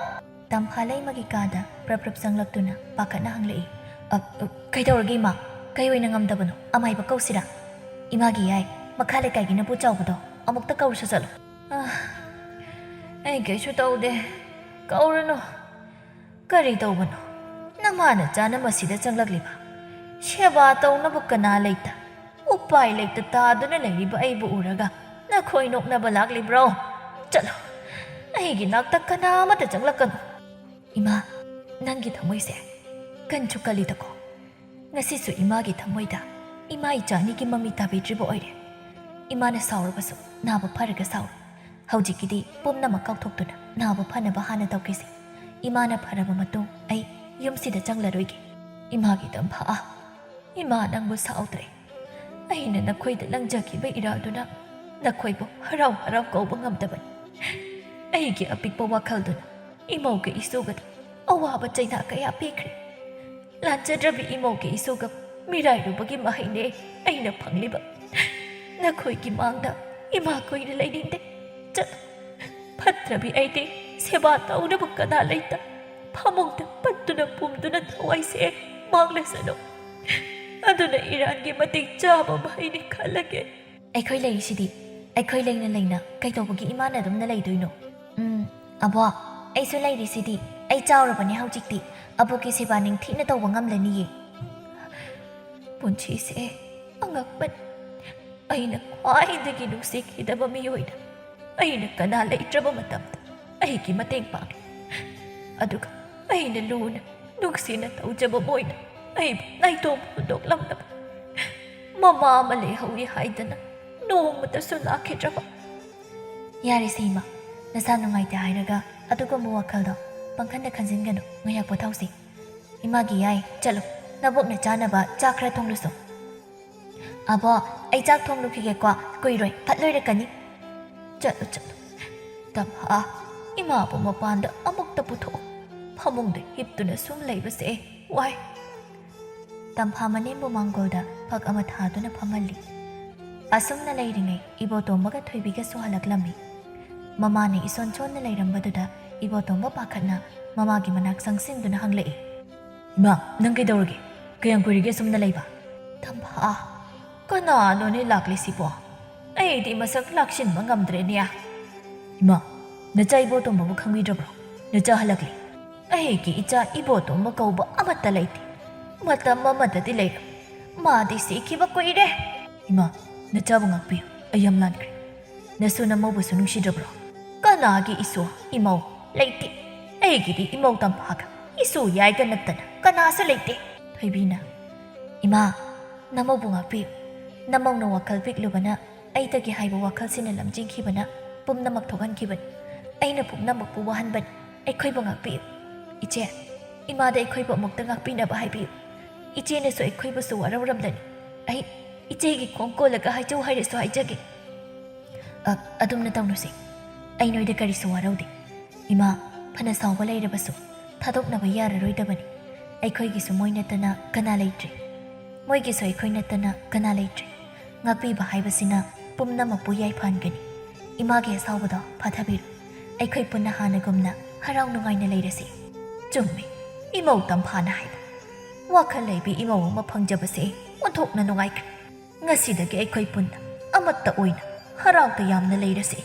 ꯇꯝꯐꯥ ꯂꯩꯃꯒꯤ ꯀꯥꯗ ꯄ꯭ꯔꯞ ꯄ꯭ꯔꯞ ꯆꯪꯂꯛꯇꯨꯅ ꯄꯥꯈꯠꯅ ꯍꯪꯂꯛꯏ꯫ "ꯑ, ꯑ, ꯀꯩꯗꯧꯔꯒꯦ ꯏꯃꯥ? ꯀꯩ ꯑꯣꯏꯅ ꯉꯝꯗꯕꯅꯣ? ꯑꯃꯥꯏꯕ ꯀꯧꯁꯤꯔꯥ?" "ꯏꯃꯥꯒꯤ ꯌꯥꯏ, ꯃꯈꯥ ꯂꯩꯀꯥꯏꯒꯤ ꯅꯄꯨ ꯆꯥꯎꯕꯗꯣ ꯑꯃꯨꯛꯇ ꯀꯧꯔꯨꯁꯣ ꯆꯠꯂꯣ꯫" "ꯑ, ꯑꯩ ꯀꯩꯁꯨ ꯇꯧꯗꯦ, ꯀꯧꯔꯨꯅꯨ꯫ ꯀꯔꯤ ꯇꯧꯕꯅꯣ? ꯅꯃꯥ ꯅꯆꯥꯅ ꯃꯁꯤꯗ ꯆꯪꯂꯛꯂꯤꯕ? ꯁꯦꯕꯥ ꯇꯧꯅꯕ ꯀꯅꯥ ꯂꯩꯇ? ꯎꯄꯥꯏ ꯂꯩꯇ ꯇꯥꯗꯨꯅ ꯂꯩꯔꯤꯕ ꯑꯩꯕꯨ ꯎꯔꯒ ꯅꯈꯣꯏ ꯅꯣꯛꯅꯕ ꯂꯥꯛꯂꯤꯕ꯭ꯔꯣ? ꯆꯠꯂꯣ, ꯑꯩꯒꯤ ꯅꯥꯛꯇ ꯀꯅꯥ ꯑꯃꯠꯇ ꯆꯪꯂꯛꯀꯅꯨ꯫" "ꯏꯃꯥ, ꯅꯪꯒꯤ ꯊꯃꯣꯏꯁꯦ ꯀꯟꯁꯨ ꯀꯜꯂꯤꯗꯀꯣ꯫ ꯉꯁꯤꯁꯨ ꯏꯃꯥꯒꯤ ꯊꯃꯣꯏꯗ ꯏꯃꯥ ꯏꯆꯥ ꯑꯅꯤꯒꯤ ꯃꯃꯤ ꯇꯥꯕꯤꯗ꯭ꯔꯤꯕ ꯑꯣꯏꯔꯦ꯫ ꯏꯃꯥꯅ ꯁꯥꯎꯔꯕꯁꯨ ꯅꯥꯕ ꯐꯔꯒ ꯁꯥꯎꯔꯣ꯫ ꯍꯧꯖꯤꯛꯀꯤꯗꯤ ꯄꯨꯝꯅꯃꯛ ꯀꯥꯎꯊꯣꯛꯇꯨꯅ ꯅꯥꯕ ꯐꯅꯕ ꯍꯥꯟꯅ ꯇꯧꯈꯤꯁꯤ꯫ ꯏꯃꯥꯅ ꯐꯔꯕ ꯃꯇꯨꯡ ꯑꯩ ꯌꯨꯝꯁꯤꯗ ꯆꯪꯂꯔꯣꯏꯒꯦ꯫" "ꯏꯃꯥꯒꯤ ꯇꯝꯐꯥ, ꯏꯃꯥ ꯅꯪꯕꯨ ꯁꯥꯎꯗ꯭ꯔꯦ꯫ ꯑꯩꯅ ꯅꯈꯣꯏꯗ ꯂꯪꯖꯈꯤꯕ ꯏꯔꯥꯜꯗꯨꯅ ꯅꯈꯣꯏꯕꯨ ꯍꯔꯥꯎ ꯍꯔꯥꯎ ꯀꯧꯕ ꯉꯝꯗꯕꯅꯤ꯫ ꯑꯩꯒꯤ ꯑꯄꯤꯛꯄ ꯋꯥꯈꯜꯗꯨꯅ ꯏꯃꯧꯒ ꯏꯁꯨꯒꯗ ꯑꯋꯥꯕ ꯆꯩꯅꯥ ꯀꯌꯥ ꯄꯤꯈ꯭ꯔꯦ꯫ ꯂꯥꯟꯖꯗ꯭ꯔꯕꯤ ꯏꯃꯧꯒ ꯏꯁꯨꯒ ꯃꯤꯔꯥꯏꯔꯨꯕꯒꯤ ꯃꯍꯩꯅꯦ ꯑꯩꯅ ꯐꯪꯂꯤꯕ꯫ ꯅꯈꯣꯏꯒꯤ ꯃꯥꯡꯗ ꯏꯃꯥ ꯀꯨꯏꯅ ꯂꯩꯅꯤꯡꯗꯦ꯫ ꯆꯠꯂꯣ꯫ ꯐꯠꯇ꯭ꯔꯕꯤ ꯑꯩꯗꯤ ꯁꯦꯕꯥ ꯇꯧꯅꯕ ꯀꯅꯥ ꯂꯩꯇ? ꯐꯃꯨꯡꯗ ꯄꯠꯇꯨꯅ ꯄꯨꯝꯗꯨꯅ ꯊꯋꯥꯏꯁꯦ ꯃꯥꯡꯂꯁꯅꯨ꯫ ꯑꯗꯨꯅ ꯏꯔꯥꯟꯒꯤ ꯃꯇꯤꯛ ꯆꯥꯕ ꯃꯍꯩꯅꯤ ꯈꯜꯂꯒꯦ꯫" "ꯑꯩꯈꯣꯏ ꯂꯩꯔꯤꯁꯤꯗꯤ, ꯑꯩꯈꯣꯏ ꯂꯩꯅ ꯂꯩꯅ ꯀꯩꯗꯧꯕꯒꯤ ꯏꯃꯥꯅ ꯑꯗꯨꯝꯅ ꯂꯩꯗꯣꯏꯅꯣ?" "ꯎꯝ, ꯑꯕꯣꯛ, ꯑꯩꯁꯨ ꯂꯩꯔꯤꯁꯤꯗꯤ꯫ ꯑꯩ ꯆꯥꯎꯔꯕꯅꯦ ꯍꯧꯖꯤꯛꯇꯤ꯫ ꯑꯕꯣꯛꯀꯤ ꯁꯦꯕꯥ ꯅꯤꯡꯊꯤꯅ ꯇꯧꯕ ꯉꯝꯂꯅꯤꯌꯦ꯫" ꯄꯨꯟꯁꯤꯁꯦ ꯑꯉꯛꯄꯅꯤ꯫ ꯑꯩꯅ ꯈ꯭ꯋꯥꯏꯗꯒꯤ ꯅꯨꯡꯁꯤꯈꯤꯗꯕ ꯃꯤꯑꯣꯏꯅ ꯑꯩꯅ ꯀꯅꯥ ꯂꯩꯇ꯭ꯔꯕ ꯃꯇꯝꯗ ꯑꯩꯒꯤ ꯃꯇꯦꯡ ꯄꯥꯡꯂꯤ꯫ ꯑꯗꯨꯒ ꯑꯩꯅ ꯂꯨꯅ ꯅꯨꯡꯁꯤꯅ ꯇꯧꯖꯕ ꯃꯣꯏꯅ ꯑꯩꯕꯨ ꯅꯥꯏꯇꯣꯝ ꯍꯨꯟꯗꯣꯛꯂꯝꯂꯕ꯫ ꯃꯃꯥ ꯑꯃ ꯂꯩꯍꯧꯏ ꯍꯥꯏꯗꯅ ꯅꯣꯡꯃꯇꯁꯨ ꯂꯥꯛꯈꯤꯗ꯭ꯔꯕ꯫ "ꯌꯥꯔꯦꯁꯦ ꯏꯃꯥ, ꯅꯁꯥ ꯅꯨꯡꯉꯥꯏꯇꯦ ꯍꯥꯏꯔꯒ ꯑꯗꯨꯒꯨꯝꯕ ꯋꯥꯈꯜꯗꯣ ꯄꯪꯈꯟꯗ ꯈꯟꯖꯤꯟꯒꯅꯨ, ꯉꯥꯏꯍꯥꯛ ꯄꯣꯊꯥꯎꯁꯤ꯫ ꯏꯃꯥꯒꯤ ꯌꯥꯏ, ꯆꯠꯂꯣ, ꯅꯕꯣꯛꯅ ꯆꯥꯅꯕ ꯆꯥꯛ ꯈꯔ ꯊꯣꯡꯂꯨꯁꯣ꯫" "ꯑꯕꯣ, ꯑꯩ ꯆꯥꯛ ꯊꯣꯡꯂꯨꯈꯤꯒꯦꯀꯣ, ꯀꯨꯏꯔꯣꯏ, ꯐꯠ ꯂꯣꯏꯔꯛꯀꯅꯤ꯫" "ꯆꯠꯂꯨ, ꯆꯠꯂꯨ꯫ ꯇꯝꯐꯥ, ꯏꯃꯥꯕꯨ ꯃꯄꯥꯟꯗ ꯑꯃꯨꯛꯇ ꯄꯨꯊꯣꯛꯑꯣ꯫ ꯐꯃꯨꯡꯗ ꯍꯤꯞꯇꯨꯅ ꯁꯨꯝ ꯂꯩꯕꯁꯦ ꯋꯥꯏ꯫" ꯇꯝꯐꯥ ꯃꯅꯦꯝꯕꯨ ꯃꯥꯡꯒꯣꯜꯗ ꯐꯛ ꯑꯃ ꯊꯥꯗꯨꯅ ꯐꯝꯍꯜꯂꯤ꯫ ꯑꯁꯨꯝꯅ ꯂꯩꯔꯤꯉꯩ ꯏꯕꯣꯇꯣꯝꯕꯒ ꯊꯣꯏꯕꯤꯒꯁꯨ ꯍꯜꯂꯛꯂꯝꯃꯤ꯫ ꯃꯃꯥꯅ ꯏꯁꯣꯟ ꯁꯣꯟꯅ ꯂꯩꯔꯝꯕꯗꯨꯗ ꯏꯕꯣꯇꯣꯝꯕ ꯄꯥꯈꯠꯅ ꯃꯃꯥꯒꯤ ꯃꯅꯥꯛ ꯆꯪꯁꯤꯟꯗꯨꯅ ꯍꯪꯂꯛꯏ, "ꯏꯃꯥ, ꯅꯪ ꯀꯩꯗꯧꯔꯒꯦ? ꯀꯌꯥꯝ ꯀꯨꯏꯔꯒꯦ ꯑꯁꯨꯝꯅ ꯂꯩꯕ?" "ꯇꯝꯐꯥ, ꯀꯅꯥꯅꯣꯅꯦ ꯂꯥꯛꯂꯤꯁꯤꯕꯣ? ꯑꯩꯗꯤ ꯃꯁꯛ ꯂꯥꯛꯁꯤꯟꯕ ꯉꯝꯗ꯭ꯔꯦꯅꯦ꯫ ꯏꯃꯥ, ꯅꯆꯥ ꯏꯕꯣꯇꯣꯝꯕꯕꯨ ꯈꯪꯕꯤꯗ꯭ꯔꯕ꯭ꯔꯣ? ꯅꯆꯥ ꯍꯜꯂꯛꯂꯤ꯫ ꯑꯩꯒꯤ ꯏꯆꯥ ꯏꯕꯣꯇꯣꯝꯕ ꯀꯧꯕ ꯑꯃꯠꯇ ꯂꯩꯇꯦ꯫ ꯃꯇꯝ ꯑꯃꯗꯗꯤ ꯂꯩꯔꯝ, ꯃꯥꯗꯤ ꯁꯤꯈꯤꯕ ꯀꯨꯏꯔꯦ꯫ ꯏꯃꯥ, ꯅꯆꯥꯕꯨ ꯉꯥꯛꯄꯤꯌꯨ, ꯑꯩ ꯌꯥꯝ ꯂꯥꯟꯈ꯭ꯔꯦ꯫ ꯅꯁꯨ ꯅꯃꯧꯕꯨꯁꯨ ꯅꯨꯡꯁꯤꯗ꯭ꯔꯕ꯭ꯔꯣ?" "ꯀꯅꯥꯒꯤ ꯏꯁꯨ ꯏꯃꯧ? ꯂꯩꯇꯦ꯫ ꯑꯩꯒꯤꯗꯤ ꯏꯃꯧ ꯇꯝꯐꯥꯒ ꯏꯁꯨ ꯌꯥꯏꯒ ꯅꯠꯇꯅ ꯀꯅꯥꯁꯨ ꯂꯩꯇꯦ꯫" ꯊꯣꯏꯕꯤꯅ, "ꯏꯃꯥ, ꯅꯃꯧꯕꯨ ꯉꯥꯛꯄꯤꯌꯨ꯫ ꯅꯃꯧꯅ ꯋꯥꯈꯜ ꯄꯤꯛꯂꯨꯕꯅ ꯑꯩꯇꯒꯤ ꯍꯥꯏꯕ ꯋꯥꯈꯜꯁꯤꯅ ꯂꯝꯖꯤꯡꯈꯤꯕꯅ ꯄꯨꯝꯅꯃꯛ ꯊꯣꯛꯍꯟꯈꯤꯕꯅꯤ꯫ ꯑꯩꯅ ꯄꯨꯝꯅꯃꯛꯄꯨ ꯋꯥꯍꯟꯕꯅꯤ꯫ ꯑꯩꯈꯣꯏꯕꯨ ꯉꯥꯛꯄꯤꯌꯨ꯫ ꯏꯆꯦ, ꯏꯃꯥꯗ ꯑꯩꯈꯣꯏꯕꯨ ꯑꯃꯨꯛꯇ ꯉꯥꯛꯄꯤꯅꯕ ꯍꯥꯏꯕꯤꯌꯨ꯫ ꯏꯆꯦꯅꯁꯨ ꯑꯩꯈꯣꯏꯕꯨꯁꯨ ꯋꯥꯔꯧꯔꯝꯂꯅꯤ꯫ ꯑꯩ ꯏꯆꯦꯒꯤ ꯈꯣꯡ ꯀꯣꯜꯂꯒ ꯍꯥꯏꯖꯧ ꯍꯥꯏꯔꯁꯨ ꯍꯥꯏꯖꯒꯦ꯫" "ꯑ, ꯑꯗꯨꯝꯅ ꯇꯧꯅꯨꯁꯦ꯫ ꯑꯩ ꯅꯣꯏꯗ ꯀꯔꯤꯁꯨ ꯋꯥꯔꯧꯗꯦ꯫ ꯏꯃꯥ, ꯐꯅ ꯁꯥꯎꯕ ꯂꯩꯔꯕꯁꯨ ꯊꯥꯗꯣꯛꯅꯕ ꯌꯥꯔꯔꯣꯏꯗꯕꯅꯤ꯫ ꯑꯩꯈꯣꯏꯒꯤꯁꯨ ꯃꯣꯏ ꯅꯠꯇꯅ ꯀꯅꯥ ꯂꯩꯇ꯭ꯔꯦ꯫ ꯃꯣꯏꯒꯤꯁꯨ ꯑꯩꯈꯣꯏ ꯅꯠꯇꯅ ꯀꯅꯥ ꯂꯩꯇ꯭ꯔꯦ꯫ ꯉꯥꯛꯄꯤꯕ ꯍꯥꯏꯕꯁꯤꯅ ꯄꯨꯝꯅꯃꯛꯄꯨ ꯌꯥꯏꯐꯍꯟꯒꯅꯤ꯫ ꯏꯃꯥꯒꯤ ꯑꯁꯥꯎꯕꯗꯣ ꯐꯥꯊꯕꯤꯔꯨ꯫ ꯑꯩꯈꯣꯏ ꯄꯨꯟꯅ ꯍꯥꯟꯅꯒꯨꯝꯅ ꯍꯔꯥꯎ ꯅꯨꯡꯉꯥꯏꯅ ꯂꯩꯔꯁꯤ꯫" ꯆꯨꯝꯃꯤ, ꯏꯃꯧ ꯇꯝꯐꯥꯅ ꯍꯥꯏꯕ꯫ ꯋꯥꯈꯜ ꯂꯩꯕꯤ ꯏꯃꯧ ꯑꯃ ꯐꯪꯖꯕꯁꯦ ꯑꯣꯟꯊꯣꯛꯅ ꯅꯨꯡꯉꯥꯏꯈ꯭ꯔꯦ꯫ ꯉꯁꯤꯗꯒꯤ ꯑꯩꯈꯣꯏ ꯄꯨꯟꯅ ꯑꯃꯠꯇ ꯑꯣꯏꯅ ꯍꯔꯥꯎ ꯇꯌꯥꯝꯅ ꯂꯩꯔꯁꯤ꯫